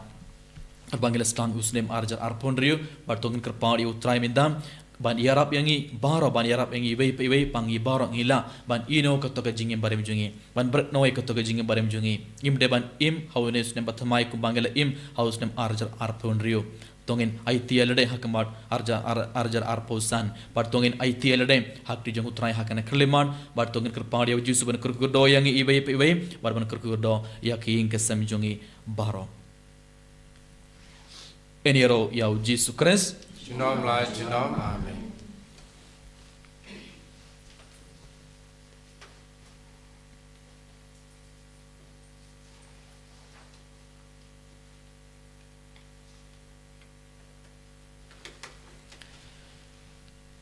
Katba ngi la sdang u snem ar hajar arphew hynriew, bad to ngin kyrpad ïa U Trai mynta ban ïarap ïa ngi baroh, ban ïarap ïa ngi iwei pa iwei, ba ngi baroh ngi lah ban ïehnoh kato ka jingim barim jong ngi, ban bret noh ïa kato ka jingim barim jong ngi. Ngim dei ban im ha une u snem ba thymmai kumba ngi la im ha u snem ar hajar arphew hynriew. To ngin aiti ïa lade ha khmat arja-, ar-, arhajar arphew san. Bad to ngin aiti ïa lade ha kti jong u Trai ha kane ka khyllipmat. Bad to ngin kyrpad ïa u Jisu ban kyrkhu kyrdoh ïa ngi iwei pa iwei. Bad ban kyrkhu kyrdoh ïa ki ïing ki sem jong ngi baroh. Yn ïaroh ïa u Jisu Khrist. Junom la junom. Amen.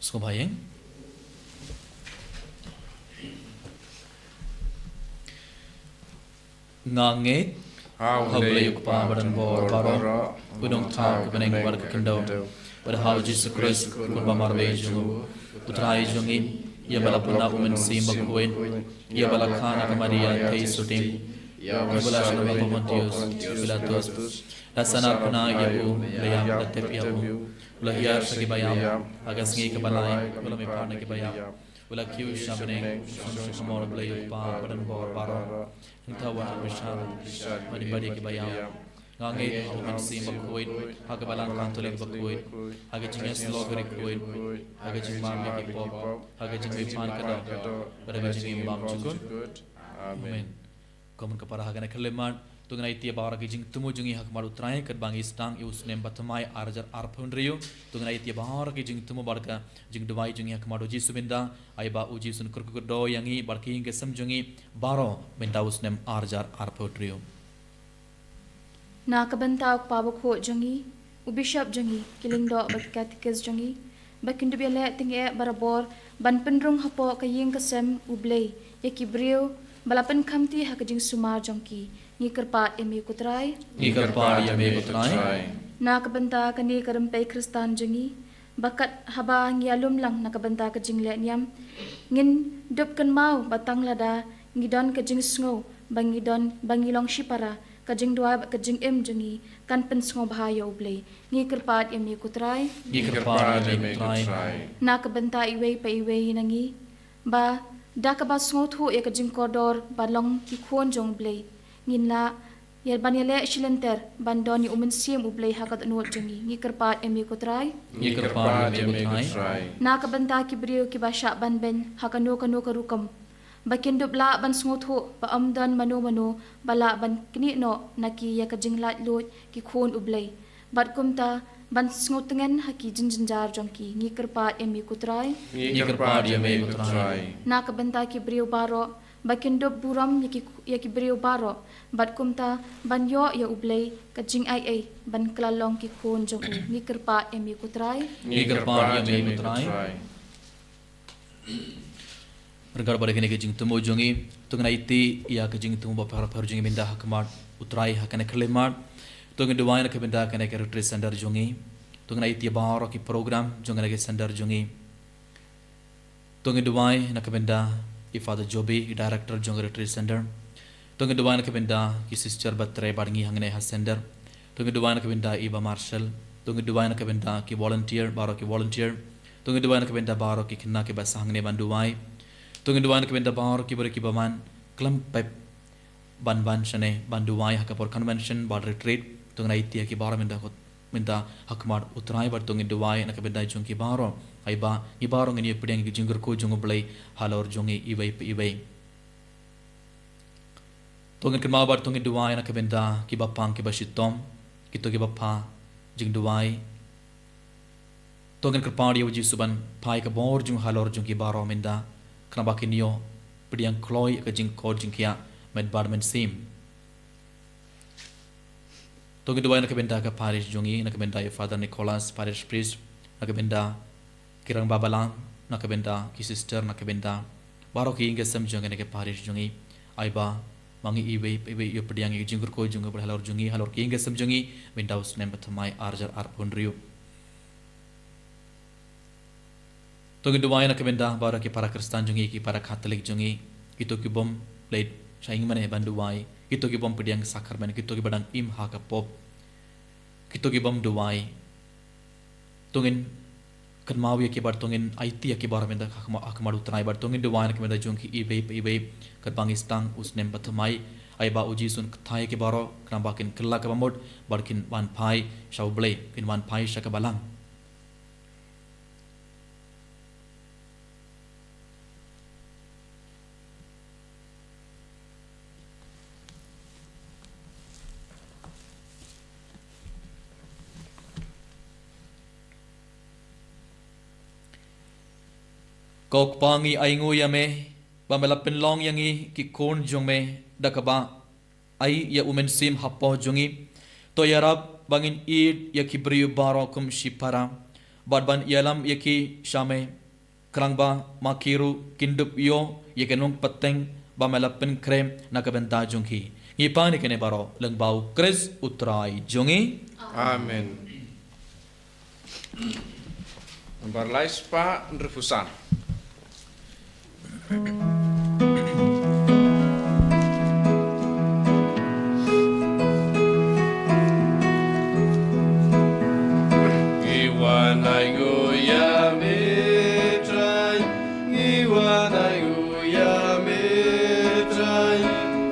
Sngewbha ïa. Nga ngeit ha U Blei U Kpa badonbor baroh, U Nongthaw ka bneng bad ka khyndew, bad ha U Jisu Khrist, u khun ba marwei jong u, U Trai jong ngi, ïa ba la pynlong u Mynsiem Bakhuid, ïa ba la kha na ka Maria theisotti, ïa ba la shah long ha u Pontius Pilatus, la sah na pynah ïa u, la ïap, la tep ïa u, u la hiar sha ki ba ïap, ha ka sngi kaba lai u la mihpat na ki ba ïap, u la kiew sha bneng, u shong sha ka mot U Blei U Kpa badonbor baroh. Hangta wat ban bishar ban ïa ki ba ïap. Nga ngeit ha u Mynsiem Bakhuid, ha ka Balang Katholik bakhuid, ha ka jingïasyllok bakhuid, ha ka jingbam ïa ki pop, ha ka jingmihpat ka doh, bad ha ka jingim bymjukut. Amen. Kumno ka para ha kane ka khyllipmat, to ngin aiti ïa baroh ki jingthmu jong ngi ha khmat U Trai, katba ngi sdang ïa u snem bathymmai arhajar arphew hynriew, to ngin aiti ïa baroh ki jingthmu bad ka jingduwai jong ngi ha khmat U Jisu mynta, ai ba U Jisu un kyrkhu kyrdoh ïa ngi bad ki ïing ki sem jong ngi baroh mynta u snem arhajar arphew hynriew. Na ka bynta u Kpa Bakhuid jong ngi, u Bishop jong ngi, ki lyngdoh bad ki katikis jong ngi, ba kin dup ïaleh tyngeh barabor ban pynrung hapoh ka ïing ka sem U Blei ïa ki briew ba la pynkhamti ha ka jingsumar jong ki. Ngi kyrpad ïa me ko Trai. Ngi kyrpad ïa me ko Trai. Na ka bynta kane ka rympei Khristan jong ngi, ba kat haba ngi ïalum lang na ka bynta ka jingleh niam, ngin dup kynmaw ba tang lada ngi don ka jingsngew ba ngi don, ba ngi long shipara, ka jingduwai bad ka jingim jong ngi kan pynsngewbha ïa U Blei. Ngi kyrpad ïa me ko Trai. Ngi kyrpad ïa me ko Trai. Na ka bynta iwei pa iwei na ngi, ba da kaba sngewthuh ïa ka jingkordor ba long ki khun jong U Blei, ngin lah ïa ban ïaleh shilynter ban don ïa u Mynsiem U Blei ha ka dohnud jong ngi. Ngi kyrpad ïa me ko Trai. Ngi kyrpad ïa me ko Trai. Na ka bynta ki briew kiba shah ban beiñ ha kano kano ka rukom, ba kin dup lah ban sngewthuh ba ym don mano mano ba lah ban knieh noh na ki ïa ka jinglaitluid ki khun U Blei, bad kumta ban sngewtngen ha ki jingjynjar jong ki. Ngi kyrpad ïa me ko Trai. Ngi kyrpad ïa me ko Trai. Na ka bynta ki briew baroh, ba kin dup burom ïa ki, ïa ki briew baroh, bad kumta ban ïoh ïa U Blei ka jingaiei ban kylla long ki khun jong u. Ngi kyrpad ïa me ko Trai. Ngi kyrpad ïa me ko Trai. Ryngkat bad kine ki jingthmu jong ngi, to ngin aiti ïa ka jingthmu ba pher pher jong ngi mynta ha khmat U Trai ha kane ka khyllipmat. To ngin duwai na ka bynta kane ka retreat center jong ngi. To ngin aiti ïa baroh ki program jong kane ka center jong ngi. To ngin duwai na ka bynta i Father Joby, i director jong ka retreat center. To ngin duwai na ka bynta ki sister ba trei bad ngi hangne ha center. To ngin duwai na ka bynta i Bah Marshall. To ngin duwai na ka bynta ki volunteer, baroh ki volunteer. To ngin duwai na ka bynta baroh ki khynnah kiba sah hangne ban duwai. To ngin duwai na ka bynta baroh ki briew kiba man khlem pep ban wan shane ban duwai ha ka por convention bad retreat. To ngin aiti ïa ki baroh mynta ko, mynta ha khmat U Trai bad to ngin duwai na ka bynta jong ki baroh. Ai ba ngi baroh ngin ïa pdiang ïa ka jingkyrkhu jong U Blei halor jong ngi iwei pa iwei. To ngin kynmaw bad to ngin duwai na ka bynta kiba pang kiba shitom, kito kiba pha jingduwai. To ngin kyrpad ïa u Jisu ban phai ka bor jong u halor jong ki baroh mynta, khnang ba kin ïoh pdiang kloi ïa ka jingkoit jingkhiah met bad mynsiem. To ngin duwai na ka bynta ka parish jong ngi, na ka bynta ïa Father Nicholas, parish priest, na ka bynta ki rangbah balang, na ka bynta ki sister, na ka bynta baroh ki ïing ki sem jong kane ka parish jong ngi. Ai ba ma ngi iwei pa iwei ïoh pdiang ïa ka jingkyrkhu jong U Blei halor jong ngi, halor ki ïing ki sem jong ngi mynta u snem bathymmai arhajar arphew hynriew. To ngin duwai na ka bynta baroh ki para Khristan jong ngi, ki para Katholik jong ngi, kito ki bym leit sha ïingmane ban duwai, kito ki bym pdiang sakramen, kito kiba dang im ha ka pop, kito ki bym duwai. To ngin kynmaw ïa ki bad to ngin aiti ïa ki baroh mynta ha khmat, ha khmat U Trai bad to ngin duwai na ka bynta jong ki iwei pa iwei katba ngi sdang u snem bathymmai Ai ba u Jisu un kthai ïa ki baroh, khnang ba kin kylla kaba mut, bad kin wan phai sha U Blei, kin wan phai sha ka balang. Ko Kpa, ngi ainguh ïa me ba me la pynlong ïa ngi ki khun jong me da kaba ai ïa U Mynsiem hapoh jong ngi. To ïarap ba ngin ïeit ïa ki briew baroh kum shipara, bad ban ïalam ïa ki sha me, khnang ba ma ki ruh kin dup ïoh ïa ka nongpynteng ba me la pynkhreh na ka bynta jong ki. Ngi pan ïa kine baroh lyngba U Khrist U Trai jong ngi. Amen. Nambar lai spah hynriewphew san. Ngi wan ainguh ïa me Trai, ngi wan ainguh ïa me Trai,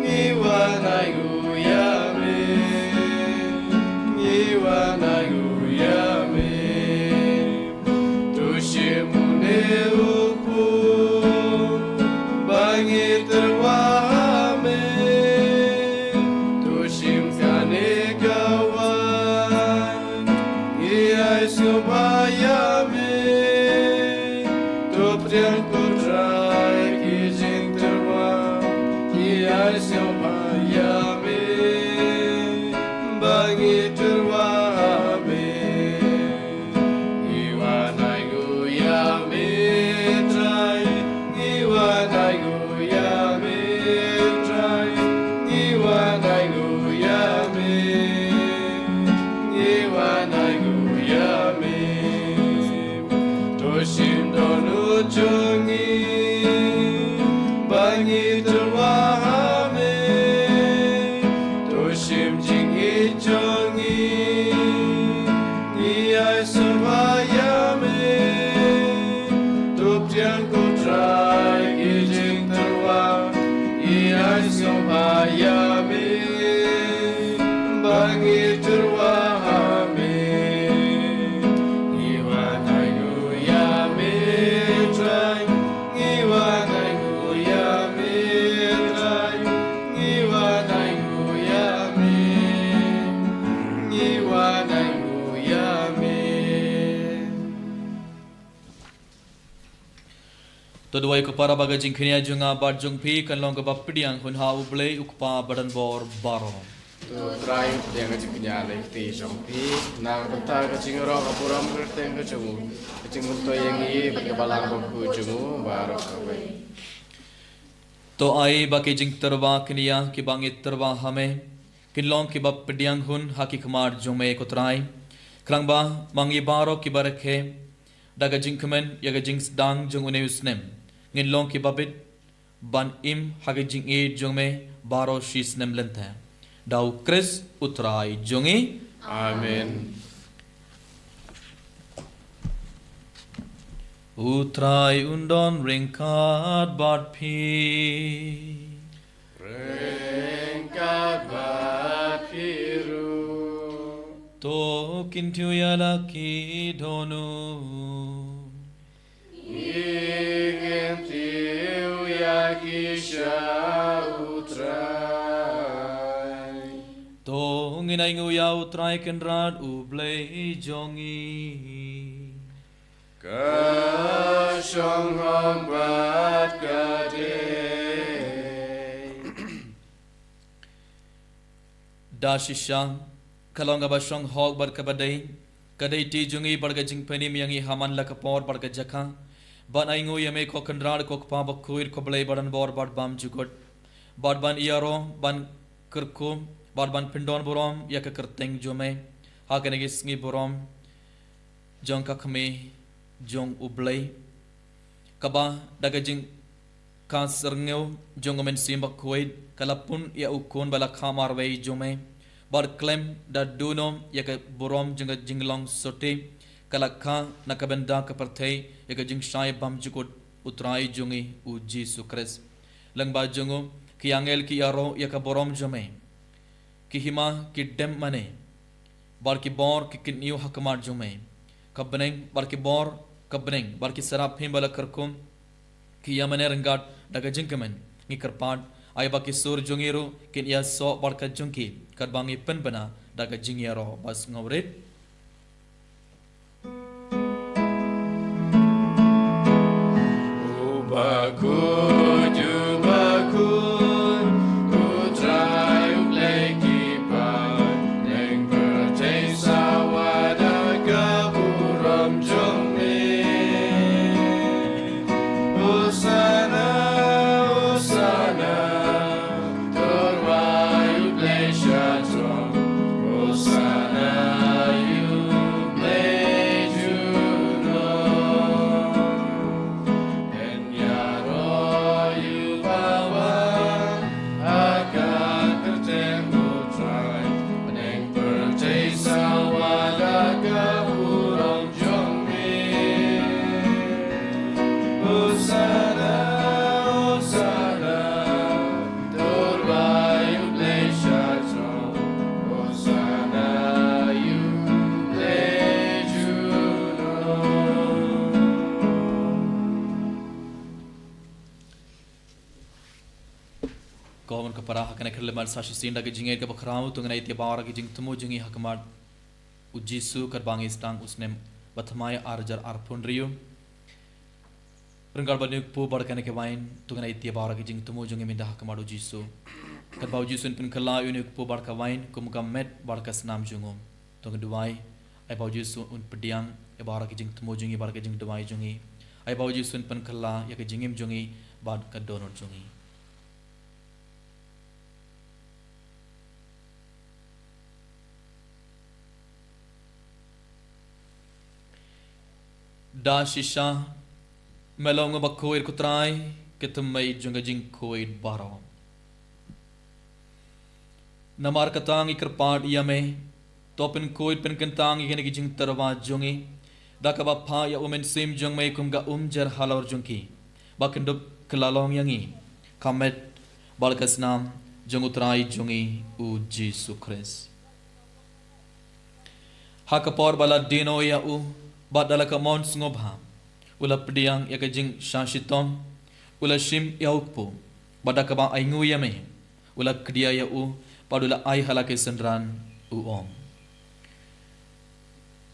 ngi wan ainguh ïa me, ngi wan ainguh ïa me. To shim une u khun ba ngi tyrwa ha me. To shim kane ka wain, ngi ai sngewbha ïa me. To pdiang ko Trai ki jingtyrwa, ngi ai sngewbha ïa me. Ba ngi tyrwa ha me. Ngi wan ainguh ïa me Trai, ngi wan ainguh ïa me Trai, ngi wan ainguh ïa me, ngi wan ainguh ïa me. To shim dohnud jong ngi ba ngi tyrwa ha me. To shim jingïeit jong ngi, ngi ai sngewbha ïa me. To pdiang ko Trai ki jingtyrwa, ngi ai sngewbha ïa me. Ba ngi tyrwa ha me. Ngi wan ainguh ïa me Trai, ngi wan ainguh ïa me Trai, ngi wan ainguh ïa me, ngi wan ainguh ïa me. To duwai ko para ba ka jingkñia jong nga bad jong phi kan long kaba pdiang hun ha U Blei U Kpa badonbor baroh. To Trai pdiang ka jingkñia na ka kti jong phi, na ka bynta ka jingïaroh ka burom ka kyrteng ka jong u, ka jingmyntoi ïa ngi bad ka balang bakhuid jong u baroh kawei. To ai ba ki jingtyrwa kñia kiba ngi tyrwa ha me kin long kiba pdiang hun ha ki khmat jong me ko Trai, khnang ba ma ngi baroh kiba rakhe da ka jingkmen ïa ka jingsdang jong une u snem ngin long kiba bit ban im ha ka jingïeit jong me baroh shi snem lynter. Da U Khrist U Trai jong ngi. Amen. U Trai un don ryngkat bad phi. Ryngkat bad phi ruh. To kyntiew ïa la ki dohnud. Ngi kyntiew ïa ki sha U Trai. To ngin ainguh ïa U Trai Kynrad U Blei jong ngi. Ka shong hok bad ka dei. Da shisha ka long kaba shong hok bad kaba dei, ka dei ti jong ngi bad ka jingpynim ïa ngi ha man la ka por bad ka jaka ban ainguh ïa me ko Kynrad ko Kpa bakhuid ko Blei badonbor bad bymjukut, bad ban ïaroh ban kyrkhu bad ban pyndonburom ïa ka kyrteng jong me ha kine ki sngi burom jong ka Kmie jong U Blei, kaba da ka jingkha syrngiew jong U Mynsiem Bakhuid ka la pun ïa U Khun ba la kha marwei jong me, bad khlem da duno ïa ka burom jong ka jinglong sotti ka la kha na ka bynta ka pyrthei ïa ka jingshai bymjukut U Trai jong ngi U Jisu Khrist. Lyngba jong u Ki angel ki ïaroh ïa ka burom jong me. Ki hima ki dem mane. Bad ki bor ki kyniew ha khmat jong me. Ka bneng bad ki bor, ka bneng bad ki serap hima ba la kyrkum ki ïa mane ryngkat da ka jingkmen. Ngi kyrpad, ai ba ki sur jong ngi ruh kin ïasoh bad ka jong ki, katba ngi pynbna da ka jingïaroh ba sngewrit. U bakhuid, u bakhuid, U Trai U Blei ki paid, bneng pyrthei sawa da ka burom jong me. Hosana, Hosana, to U Blei sha throne. Hosana ïa U Blei junom. Pynïaroh ïa u bawan ha ka kyrteng U Trai, bneng pyrthei sawa da ka burom jong me. Hosana, Hosana, to U Blei sha throne. Hosana ïa U Blei junom. Ko mon ka para, ha kane ka khyllipmat sa shisien da ka jingngeit kaba khraw, to ngin ïa ïa baroh ki jingthmu jong ngi ha khmat U Jisu katba ngi sdang u snem ba thymmai ar hajar arphew hynriew. Ryngkat bad une u kpu bad kane ka wain, to ngin ïa ïa baroh ki jingthmu jong ngi mynta ha khmat U Jisu. Katba U Jisu un pynkylla ïa une u kpu bad ka wain kum ka met bad ka snam jong u, to ngin duwai, ai ba U Jisu un pdiang ïa baroh ki jingthmu jong ngi bad ka jingduwai jong ngi. Ai ba U Jisu un pynkylla ïa ka jingim jong ngi bad ka dohnud jong ngi. Da shisha, me long u bakhuid, ko Trai, ka thymmei jong ka jingkhuid baroh. Namar kata ngi kyrpad ïa me, to pynkhuid pynkyntang ïa kine ki jingtyrwa jong ngi, da kaba phah ïa u Mynsiem jong me kum ka umjer halor jong ki, ba kin dup kylla long ïa ngi ka met bad ka snam jong U Trai jong ngi U Jisu Khrist. Ha ka por ba la die noh ïa u, bad da la ka mon sngewbha, u la pdiang ïa ka jingshah shitom, u la shim ïa u kpu, bad da kaba ainguh ïa me, u la kdia ïa u, bad u la ai ha la ki synran, u ong: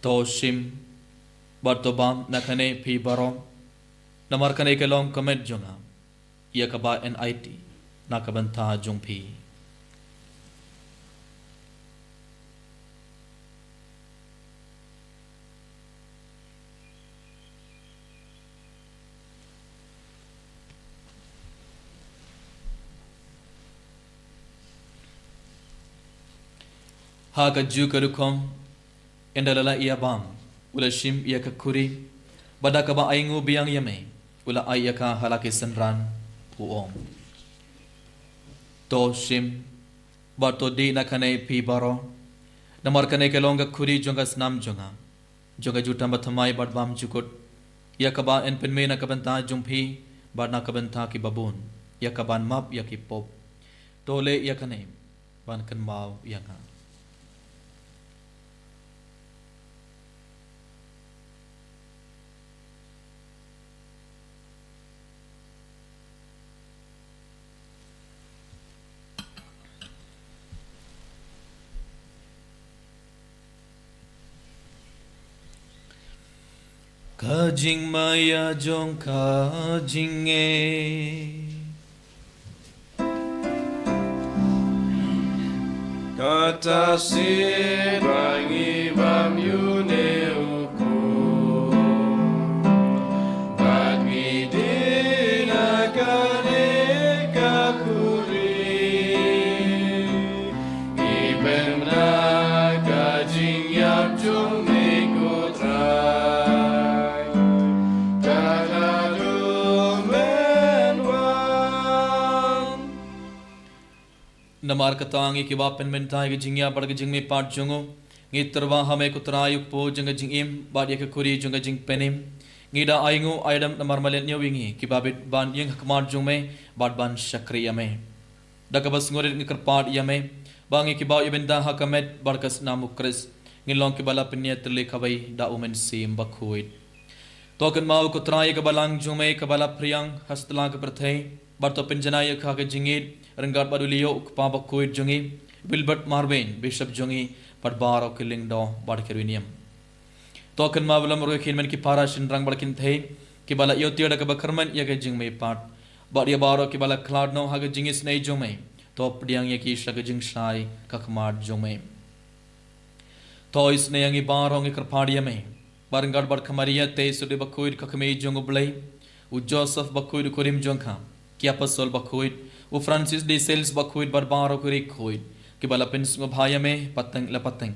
To shim bad to bam na kane phi baroh, namar kane ka long ka met jong nga, ïa kaba yn aiti na ka bynta jong phi. Ha kajuh ka rukom, ynda la la ïa bam, u la shim ïa ka khuri, bad da kaba ainguh biang ïa me, u la ai ïa ka ha la ki synran, u ong: To shim bad to dih na kane phi baroh, namar kane ka long ka khuri jong ka snam jong nga, jong ka jutang bathymmai bad bymjukut, ïa kaba yn pynmih na ka bynta jong phi bad na ka bynta kiba bun, ïa kaban map ïa ki pop. To leh ïa kane ban kynmaw ïa nga. Ka jingmaïa jong ka jingngeit. Kata shisien ba ngi bam ïa une u kpu, bad ngi dih na kane ka khuri, ngi pynbna ka jingïap jong me, ko Trai, kata haduh men wan. Namar kata ngi kiba pynmynta ïa ka jingïap bad ka jingmihpat jong u, ngi tyrwa ha me, ko Trai, u kpu jong ka jingim, bad ïa ka khuri jong ka jingpynim. Ngi da ainguh aidam namar me leit ñiew ïa ngi kiba bit ban ïeng ha khmat jong me bad ban shakri ïa me. Da kaba sngewrit ngi kyrpad ïa me ba ngi kiba ïa bynta ha ka met bad ka snam u Khrist ngin long kiba la pynïatylli kawei da u Mynsiem Bakhuid. To kynmaw ko Trai ïa ka balang jong me kaba la phriang ha satlak ka pyrthei, bad to pynjanai ïa ka ha ka jingïeit ryngkat bad u Leo u kpa bakhuid jong ngi, Wilbert Marwein bishop jong ngi, bad baroh ki lyngdoh bad ki riewniam. To kynmaw ba la mur ïa ki hynmen ki para shynrang bad kynthei kiba la ïoh tiar da kaba kyrmen ïa ka jingmihpat, bad ïa baroh kiba la khlad noh ha ka jingisynei jong me, to pdiang ïa ki sha ka jingshai ka khmat jong me. To isynei ïa ngi baroh ngi kyrpad ïa me, bad ryngkat bad ka Maria te syrdi bakhuid ka kmie jong u Blei, u Joseph bakhuid u kurim jong ka, ki apostol bakhuid, u Francis de Sales bakhuid bad baroh ki riewkhuid kiba la pynsngewbha ïa me pateng la pateng.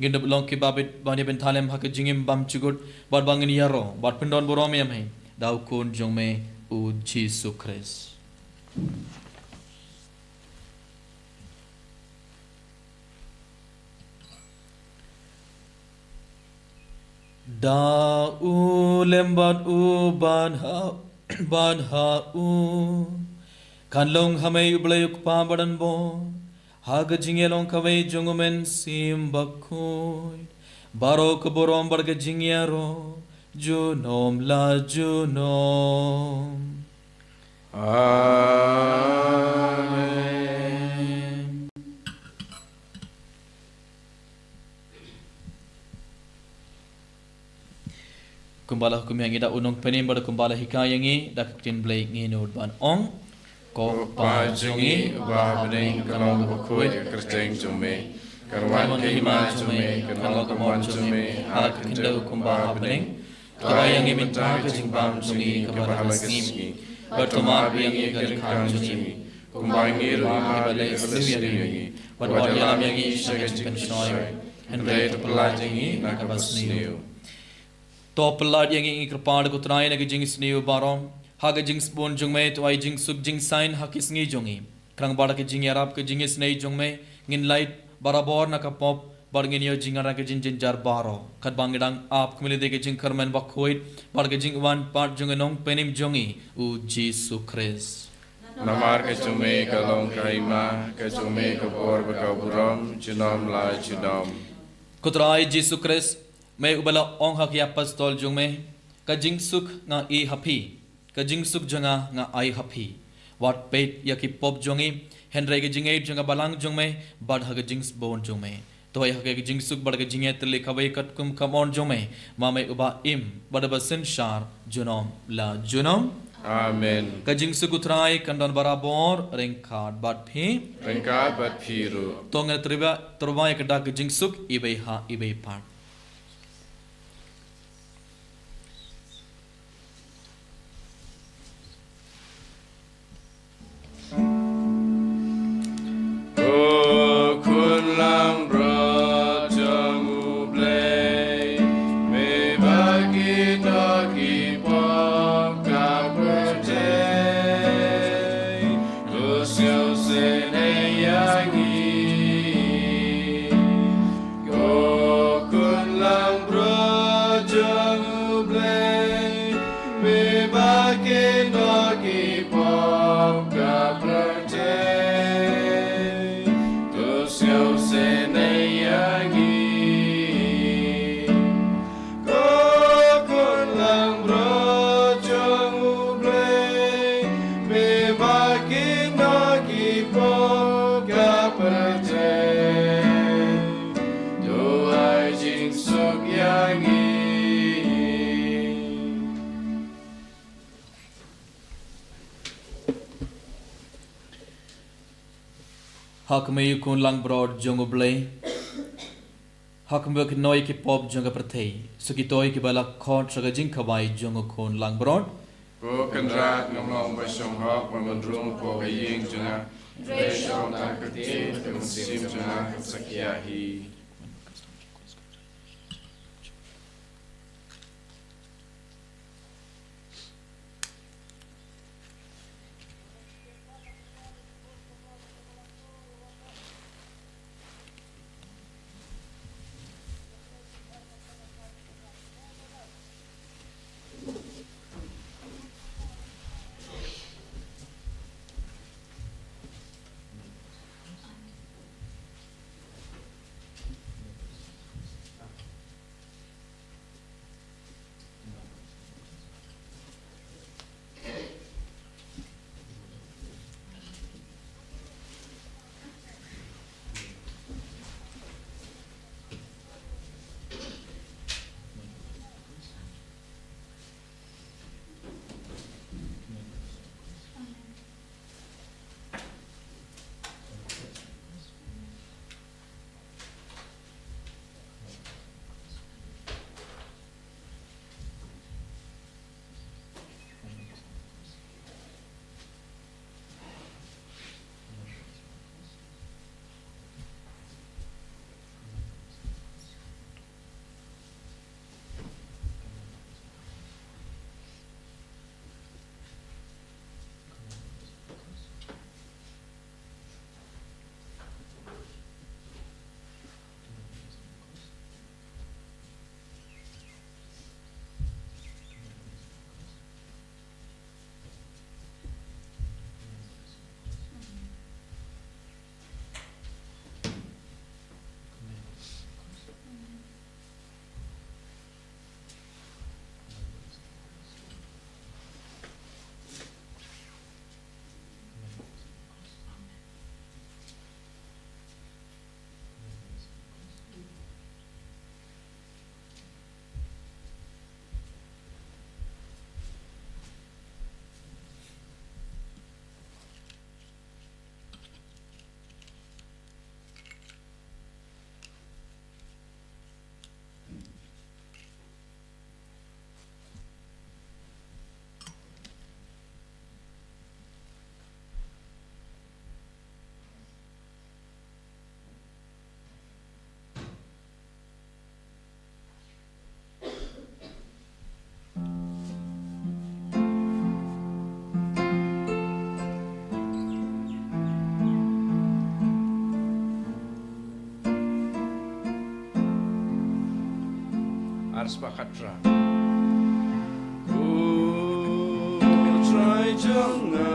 Ngin da long kiba bit ban ïa bynta lem ha ka jingim bymjukut bad ba ngin ïaroh bad pyndonburom ïa me da u Khun jong me u Jisu Khrist. Da u lem bad u ban ha ban ha u kan long ha me u Blei u Kpa badan bor, ha ka jingïalong kawei jong u Mynsiem Bakhuid, baroh ka burom bad ka jingïaroh junom la junom. Amen. Kumba la hukum ïa ngi da u Nongpynim bad kumba la hikai ïa ngi da ka ktien Blei ngin nud ban ong. Ko Kpa jong ngi uba ha bneng, ka long kaba khuid ka kyrteng jong me. Kan wan ka hima jong me, kan long ka mon jong me ha ka khyndew kumba ha bneng. To ai ïa ngi mynta ka jingbam jong ngi kaba ha la ka sngi. Bad to map ïa ngi ka ryngkang jong ngi, kumba ngi ruh ngi map ïa kiba la sniew ïa ngi. Bad wat ïalam ïa ngi sha ka jingpynshoi, hynrei to pyllait ïa ngi na kaba sniew. To pyllait ïa ngi, ngi kyrpad ko Trai, na ka jingsniew baroh, ha ka jingsbun jong me to ai jingsuk jingsain ha ki sngi jong ngi. Khnang ba da ka jingïarap ka jingisynei jong me ngin lait barabor na ka pop, bad ngin ïoh jingïarap ka jingjynjar baroh, katba ngi dang ap kumne da ka jingkyrmen bakhuid bad ka jingwan pat jong u Nongpynim jong ngi u Jisu Khrist. Namar ka jong me ka long ka hima, ka jong me ka bor bad ka burom junom la junom. Ko Trai Jisu Khrist, me uba la ong ha ki apostol jong me, ka jingsuk nga ai ha phi, ka jingsuk jong nga nga ai ha phi. Wat peit ïa ki pop jong ngi, hynrei ka jingïeit jong ka balang jong me bad ha ka jingsbun jong me. To ai ha ka jingsuk bad ka jingïatylli kawei katkum ka mon jong me, ma me uba im bad uba synshar junom la junom. Amen. Ka jingsuk u Trai kan don barabor ryngkat bad phi. Ryngkat bad phi ruh. To ngin tyrwa, tyrwa ïa ka dak ka jingsuk iwei ha iwei pat. Ko Khun langbrot jong U Blei, me ba ki doh ki pop ka pyrthei, to sngewsynei ïa ngi. Ko Khun langbrot jong U Blei, me ba ki doh ki pop ka pyrthei, to sngewsynei ïa ngi. Ko Khun langbrot jong U Blei, me ba ki doh ki pop ka pyrthei, to ai jingsuk ïa ngi. Ha khmih ïa u Khun langbrot jong U Blei. Ha khmih ïa ki doh ki pop jong ka pyrthei. Sa ki doh kiba la khot sha ka jingkhawai jong u Khun langbrot. Ko Kynrad, ngam long ba shong hok ban wan rung hapoh ka ïing jong nga, hynrei shong tang ka ktien, ka mynsiem jong nga kan sa khiah hi. Spah khatphra. Ko Trai jong nga,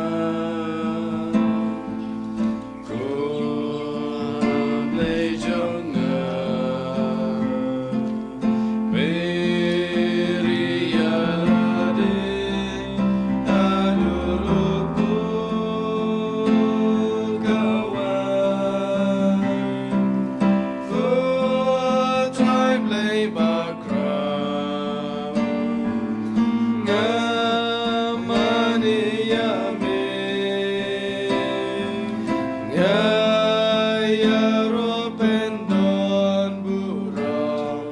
ko Blei jong nga, pyrshah ïa lade haduh ruh ko kawai. Ko Trai Blei bakhraw, nga mane ïa me, nga ïaroh pyndonburom.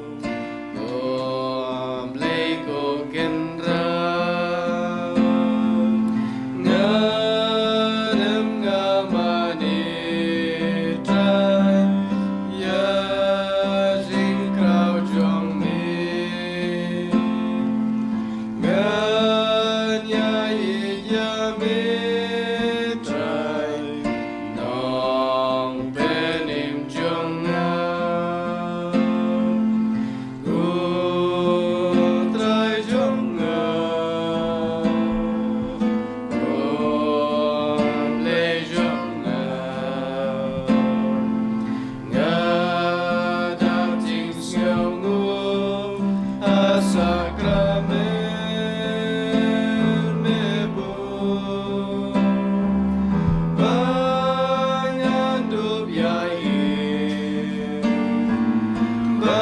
Ko Blei ko Kynrad, nga dem nga mane Trai ïa jingkraw jong me. Ngan ïa ïeit ïa me Trai, Nongpynim jong nga. Ko Trai jong nga, ko Blei jong nga, nga dap jingsngewnguh ha sakramen me bun. Ba ngan dup ïa i, ba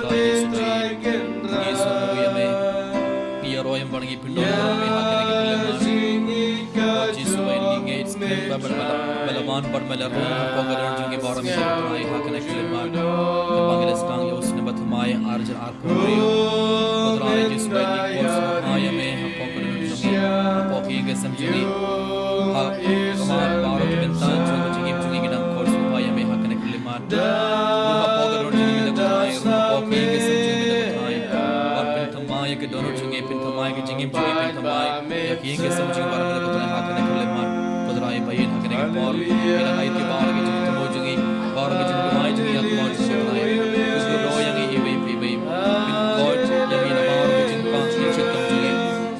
te Trai Kynrad. Ngi sngewthuh ïa me. Ngi ïaroh ïa me bad ngi pyndonkam ïa me ha kane ka khyllipmat. Lord Jisu, ba ngi ngeit ba, ba, ba, ba la wan bad ba la rung hapoh ka dohnud jong ngi baroh, me Trai, ha kane ka khyllipmat. Kaba ngi la sdang ïa u snem ba thymmai ar hajar arphew hynriew. Ko Trai Jisu, ba ngi kor sngewbha ïa me hapoh ka dohnud jong ngi, hapoh ki ïing ki sem jong ngi. Ha khmat baroh ki bynta jong ka jingim jong ngi, ngi dang kor sngewbha ïa me ha kane ka khyllipmat. Rung hapoh ka dohnud jong ngi, me Trai, rung hapoh ki ïing ki sem jong ngi, me Trai. Bad pynthymmai ïa ka dohnud jong ngi, pynthymmai ïa ka jingim jong ngi, pynthymmai ïa ki ïing ki sem jong ngi baroh, ko Trai, ha kane ka khyllipmat. Ko Trai, ba ïa ha kane ka por ngi dang ai ïa baroh ki jingthmu jong ngi, baroh ki jingduwai jong ngi ha khmat jong me, Trai. Khuslai ïa ngi iwei pa iwei. Pynkoit ïa ngi na baroh ki jingpang jingshitom jong ngi.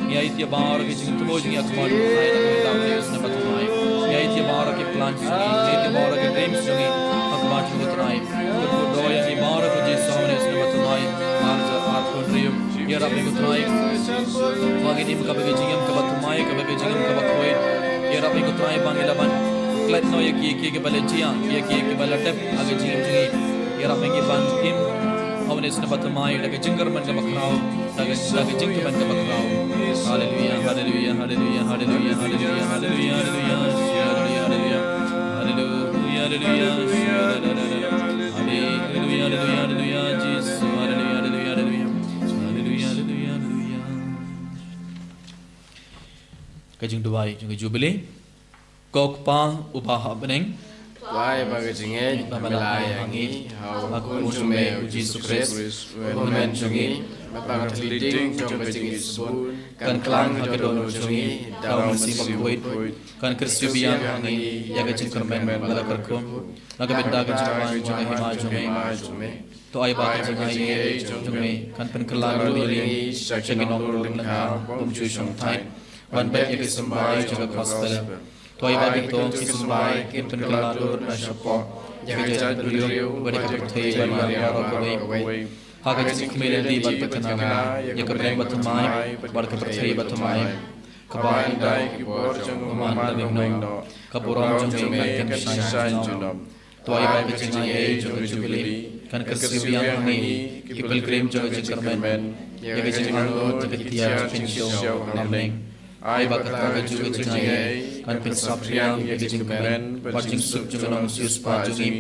Ngi ai ïa baroh ki jingthmu jong ngi ha khmat jong me, Trai, na ka bynta u snem ba thymmai. Ngi ai ïa baroh ki plan jong ngi, ngi ai ïa baroh ki dreams jong ngi ha khmat jong me, Trai. Kyrkhu dei ïa ngi baroh, ko Jisu, ha une u snem ba thymmai ar hajar arphew hynriew. Ïarap ïa ngi, ko Trai, ba ngin im kaba ka jingim kaba thymmai, kaba ka jingim kaba khuid. Ïarap ïa ngi, ko Trai, ba ngin lah ban klet noh ïa ki, ki, kiba la jia, ïa ki, kiba la dep ha ka jingim jong ngi. Ïarap ïa ngi ban im ha une u snem ba thymmai da ka jingkyrmen kaba khraw, da ka, da ka jingkmen kaba khraw. Haleluia, haleluia, haleluia. Haleluia, haleluia, haleluia, Jisu, haleluia, haleluia, haleluia. Haleluia, haleluia, haleluia. Ka jingduwai jong ka Jubili. Ko Kpa uba ha bneng, to ai ba ka jingngeit ba me la ai ha ngi ha u Khun jong me u Jisu Khrist, u hynmen jong ngi, bad ba ka thylliej ding jong ka jingngeit sbun kan klang ha ka dohnud jong ngi da u Mynsiem Bakhuid, kan kyrsiew biang ha ngi ïa ka jingkyrmen ba la kyrkhu na ka bynta ka jingwan jong ka Hima jong me. To ai ba ka jingaiei jong me kan pynkylla dur ïa ngi sha ki nongdur lyngkha bym ju shongthait, ban beh ïa ki symbai jong ka Gospel. To ai ba kito ki symbai kin pynkylla dur na shapoh ïa ka jaitbynriew bad ïa ka pyrthei baroh kawei. Ha ka jingkhmih lynti bad pyntngen ïa ka bneng ba thymmai bad ka pyrthei ba thymmai. Kaba ïa ki bor jong u man la mih noh, ka burom jong me kan kyrshan junom. To ai ba ka jingaiei jong ka Jubili kan kyrsiew biang ha ngi ki pilgrim jong ka jingkyrmen ïa ka jingangnud jong ka tiar jong ka Mynsiem Bakhuid. Ai ba kata kajuh ka jingaiei kan pynsngap biang ïa ka jingkmen bad jingsuk jong ka nongsiewspah jong ngi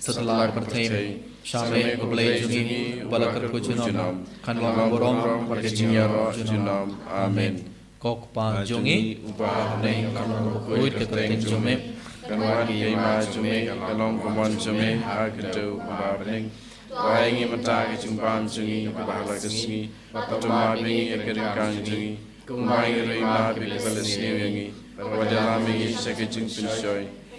satlak pyrthei. Sha me, ko Blei jong ngi, uba la kyrkhu junom, kan long ka burom bad ka jingïaroh junom. Amen. Ko Kpa jong ngi uba ha bneng, kan long bakhuid ka kyrteng jong me. Kan wan ka hima jong me, kan long ka mon jong me ha ka kyrteng ba ha bneng. To ai ngi mynta ka jingbam jong ngi kaba ha la ka sngi, bad to map ïa ngi ïa ka ryngkang jong ngi, kumba ngi ruh map ïa kiba la sniew ïa ngi. Bad wat ïalam ïa ngi sha ka jingpynshoi,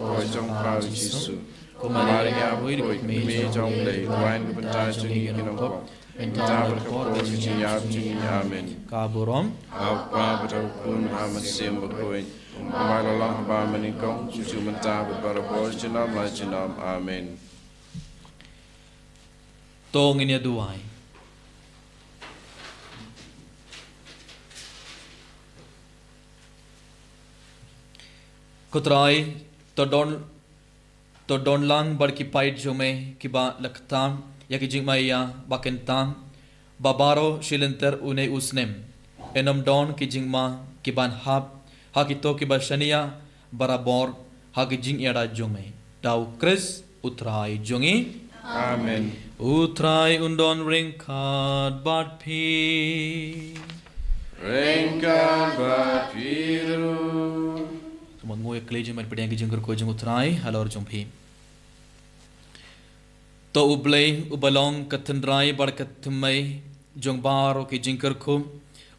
kpoh jong u Kpa u Jisu. Ko Maria, Maria bakhuid, ko Kmie jong u Blei, wai na ka bynta jong ngi ki nongpop, mynta bad ka por ka jingïap jong ngi. Amen. Ka burom. Ha u Kpa bad ha u Khun bad ha u Mynsiem Bakhuid. Kumba la long haba mynnyngkong, kumjuh mynta bad barabor, junom la junom. Amen. To ngin ïa duwai. Ko Trai, to don, to don lang bad ki paid jong me kiba la kta ïa ki jingmaïa ba kyntang ba baroh shi lynter une u snem. Yn ym don ki jingma ki ban hap ha kito kiba shaniah barabor ha ki jingïada jong me. Da u Khrist u Trai jong ngi. Amen. U Trai un don ryngkat bad phi. Ryngkat bad phi ruh. Kumba ngi ïa kylli jingmut pdiang ki jingkyrkhu jong u Trai halor jong phi. To u Blei uba long ka tynrai bad ka thymmai jong baroh ki jingkyrkhu,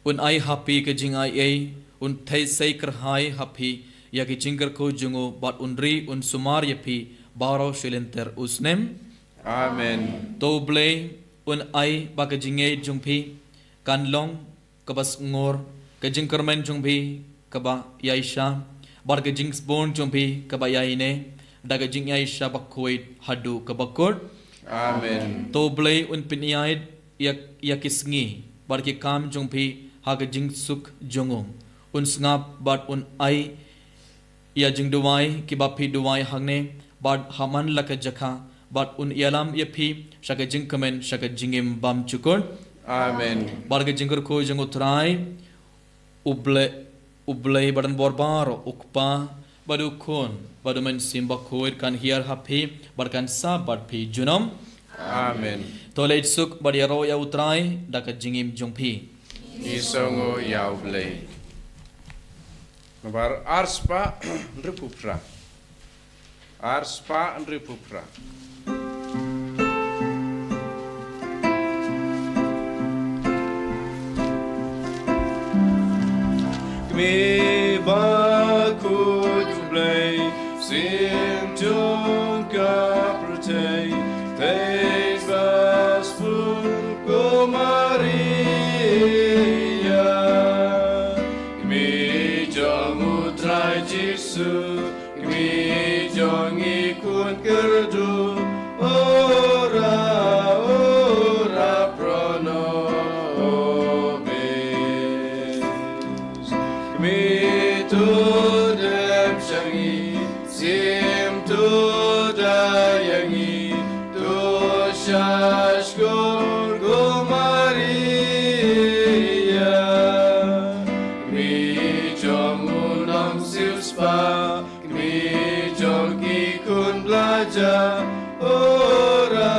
un ai ha phi ka jingaiei, un thei sei kyrhai ha phi ïa ki jingkyrkhu jong u bad un ri un sumar ïa phi baroh shi lynter u snem. Amen. To u Blei un ai ba ka jingngeit jong phi kan long kaba sngur, ka jingkyrmen jong phi kaba ïaishah, bad ka jingsbun jong phi kaba ïaineh, da ka jingïaishah bakhuid haduh kaba kut. Amen. To u Blei un pynïaid ïa, ïa ki sngi bad ki kam jong phi ha ka jingsuk jong u. Un sngap bad un ai ïa jingduwai kiba phi duwai hangne bad ha man la ka jaka, bad un ïalam ïa phi sha ka jingkmen, sha ka jingim bymjukut. Amen. Bad ka jingkyrkhu jong u Trai, u Blei, u Blei badonbor baroh, u Kpa bad u Khun bad u Mynsiem Bakhuid kan hiar ha phi bad kan sah bad phi junom. Amen. To leit suk bad ïaroh ïa u Trai da ka jingim jong phi. Ngi sngew ïa u Blei. Nambar arspah hynriewphew phra. Arspah hynriewphew phra. Kmie bakhuid u Blei, Mynsiem jong ka pyrthei, thei ba sbun ko Maria. Kmie jong u Trai Jisu, kmie jong ngi khun kyrduh, ora, ora pro nobis. Kmie to dem sha ngi, Mynsiem to da ïa ngi, to shahshkor ko Maria. Kmie jong u nongsiewspah, kmie jong ki khun blai ja, ora,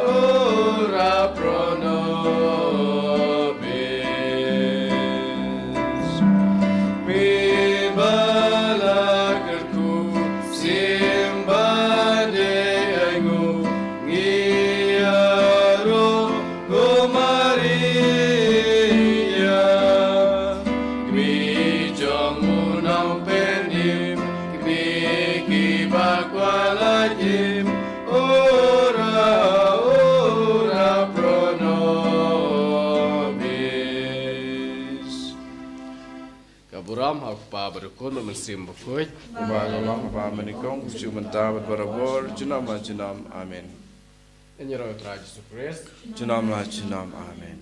ora pro nobis. Kmie ba la kyrkhu, mynsiem ba dei ainguh, ngi ïaroh ko Maria. Kmie jong u nongpynim, kmie kiba kwah lait im, ora, ora pro nobis. Ka burom ha u Kpa bad u Khun bad u Mynsiem Bakhuid. Kumba la long, kumba mynnyngkong, kumjuh mynta bad barabor, junom la junom. Amen. Ngin ïaroh ïa u Trai Jisu Khrist. Junom la junom. Amen.